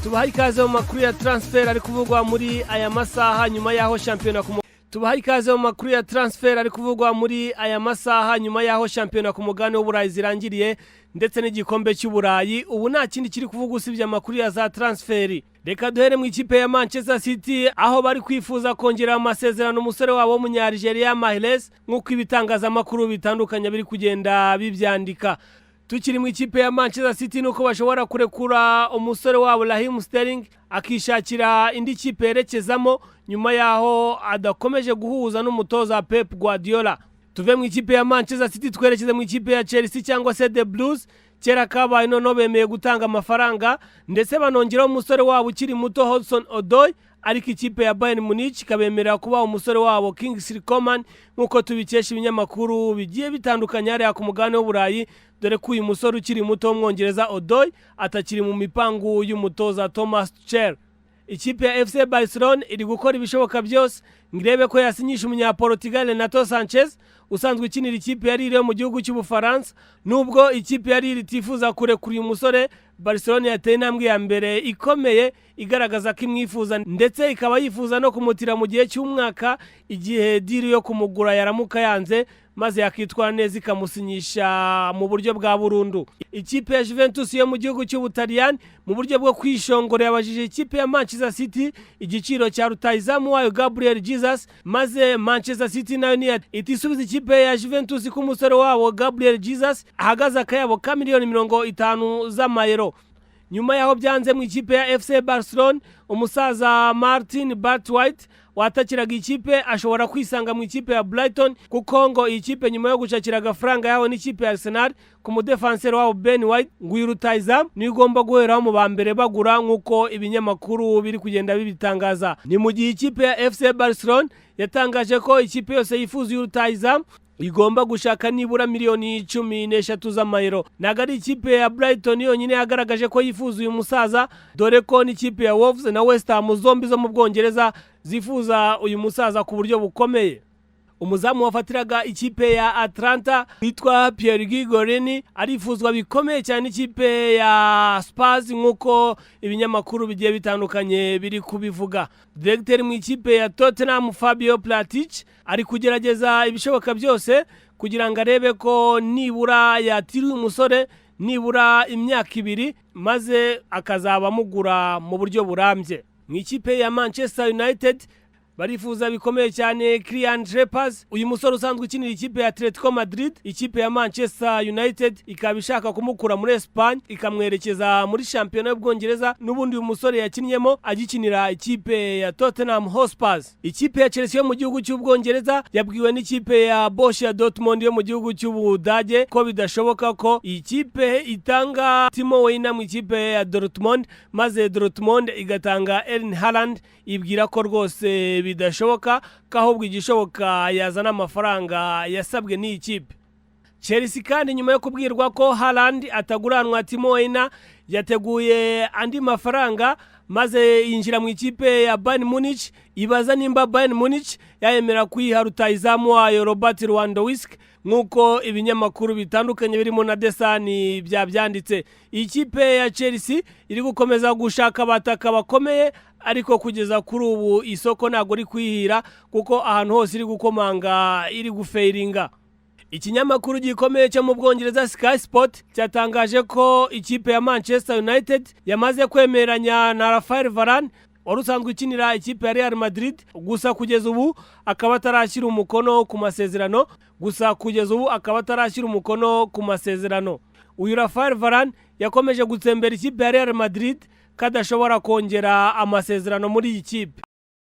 Speaker 1: tubaha ikaze mu makuru ya transfer ari kuvugwa muri aya masaha nyuma y'aho shampiyona ku Tubaha ikaze mu makuru ya transfer ari kuvugwa muri aya masaha nyuma y'aho shampiyona ku mugabane w'Uburayi zirangiriye, ndetse n'igikombe cy'Uburayi. Ubu nta kindi kiri kuvugwa usibye amakuru ya za transfer. Reka duhere mu ikipe ya Manchester City, aho bari kwifuza kongera amasezerano umusore wabo w'Umunyarigeria Mahrez, nk'uko ibitangazamakuru bitandukanye biri kugenda bibyandika. Tukiri mu ikipe ya Manchester City, nuko bashobora kurekura umusore wabo Raheem Sterling akishakira indi kipe yerekezamo, nyuma yaho adakomeje guhuza n'umutoza Pep Guardiola. Tuve mu ikipe ya Manchester City twerekeze mu ikipe ya Chelsea cyangwa se The Blues. Kera kabaye, noneho bemeye gutanga amafaranga, ndetse banongeraho umusore wabo ukiri muto Hudson Odoi, ariko ikipe ya Bayern Munich ikabemerera kuba umusore wabo Kingsley Coman, nk'uko tubikesha ibinyamakuru bigiye bitandukanye hariya ku mugabane w'Uburayi, dore ko uyu musore ukiri muto w'Umwongereza Odoi atakiri mu mipangu y'umutoza Thomas Tuchel. Ikipe ya FC Barcelone iri gukora ibishoboka byose ngo irebe ko yasinyisha umunyaportugal Renato Sanchez usanzwe ukinira ikipe ya Lille yo mu gihugu cy'Ubufaransa. Nubwo ikipe ya Lille itifuza kurekura uyu musore, Barcelone yateye intambwe ya mbere ikomeye igaragaza ko imwifuza, ndetse ikaba yifuza no kumutira mu gihe cy'umwaka, igihe deal yo kumugura yaramuka yanze, maze yakitwara neza ikamusinyisha mu buryo bwa burundu. Ikipe ya Juventus yo mu gihugu cy'Ubutaliyani, mu buryo bwo kwishongora, yabajije ikipe ya Manchester City igiciro cya rutahizamu wayo Gabriel Jesus, maze Manchester City nayo niya itisubiza ikipe ya Juventus ko umusore wabo Gabriel Jesus ahagaze akayabo ka miliyoni 50 z'amayero. Nyuma y'aho byanze mu ikipe ya FC Barcelone, umusaza Martin Braithwaite watakiraga ikipe ashobora kwisanga mu ikipe ya Brighton, kuko ngo iyi kipe nyuma yo gucakira agafaranga yawe n'ikipe ya Arsenal ku mudefanseri wabo Ben White, ngo uyu rutahizamu niyo ugomba guheraho mu ba mbere bagura, nk'uko ibinyamakuru biri kugenda bibitangaza. Ni mu gihe ikipe ya FC Barcelone yatangaje ko ikipe yose yifuza uyu rutahizamu igomba gushaka nibura miliyoni 13 z'amayero. Ntabwo ari ikipe ya Brighton yonyine yagaragaje ko yifuza uyu musaza, dore ko n'ikipe ya Wolves na West Ham zombi zo mu Bwongereza zifuza uyu musaza ku buryo bukomeye. Umuzamu wafatiraga ikipe ya Atalanta witwa Pierre Gorini arifuzwa bikomeye cyane ikipe ya Spurs, nk'uko ibinyamakuru bigiye bitandukanye biri kubivuga. Directeur mu ikipe ya Tottenham Fabio Paratici ari kugerageza ibishoboka byose kugira ngo arebe ko nibura yatiriwe umusore nibura imyaka 2, maze akazaba amugura mu buryo burambye. Mu ikipe ya Manchester United barifuza bikomeye cyane Kieran Trippier, uyu musore usanzwe ukinira ikipe ya Atletico Madrid. Ikipe ya Manchester United ikaba ishaka kumukura muri Espagne ikamwerekeza muri shampiyona y'Ubwongereza, n'ubundi uyu musore yakinnyemo agikinira ikipe ya Tottenham Hotspur. Ikipe ya Chelsea yo mu gihugu cy'Ubwongereza yabwiwe n'ikipe ya Borussia Dortmund yo mu gihugu cy'Ubudage ko bidashoboka ko iyi kipe itanga Timo Werner mu ikipe ya Dortmund, maze Dortmund igatanga Erling Haaland. Ibwira ko rwose bidashoboka, ko ahubwo igishoboka yazana amafaranga yasabwe n'iyi kipe. Chelsea kandi, nyuma yo kubwirwa ko Haaland ataguranwa Timo Werner, yateguye andi mafaranga, maze yinjira mu ikipe ya Bayern Munich, ibaza nimba Bayern Munich yayemera kuyiha rutahizamu wayo Robert Lewandowski, nk'uko ibinyamakuru bitandukanye birimo na The Sun byabyanditse. Iyi kipe ya Chelsea iri gukomeza gushaka abataka bakomeye, ariko kugeza kuri ubu isoko ntabwo iri kwihira, kuko ahantu hose iri gukomanga iri gufailinga. Ikinyamakuru gikomeye cyo mu Bwongereza Sky Sport cyatangaje ko ikipe ya Manchester United yamaze kwemeranya na Rafael Varane wari usanzwe ukinira ikipe ya Real Madrid, gusa kugeza ubu akaba atarashyira umukono ku masezerano. Gusa kugeza ubu akaba atarashyira umukono ku masezerano. Uyu Rafael Varane yakomeje gutsembera ikipe ya Real Madrid ko adashobora kongera amasezerano muri iyi kipe.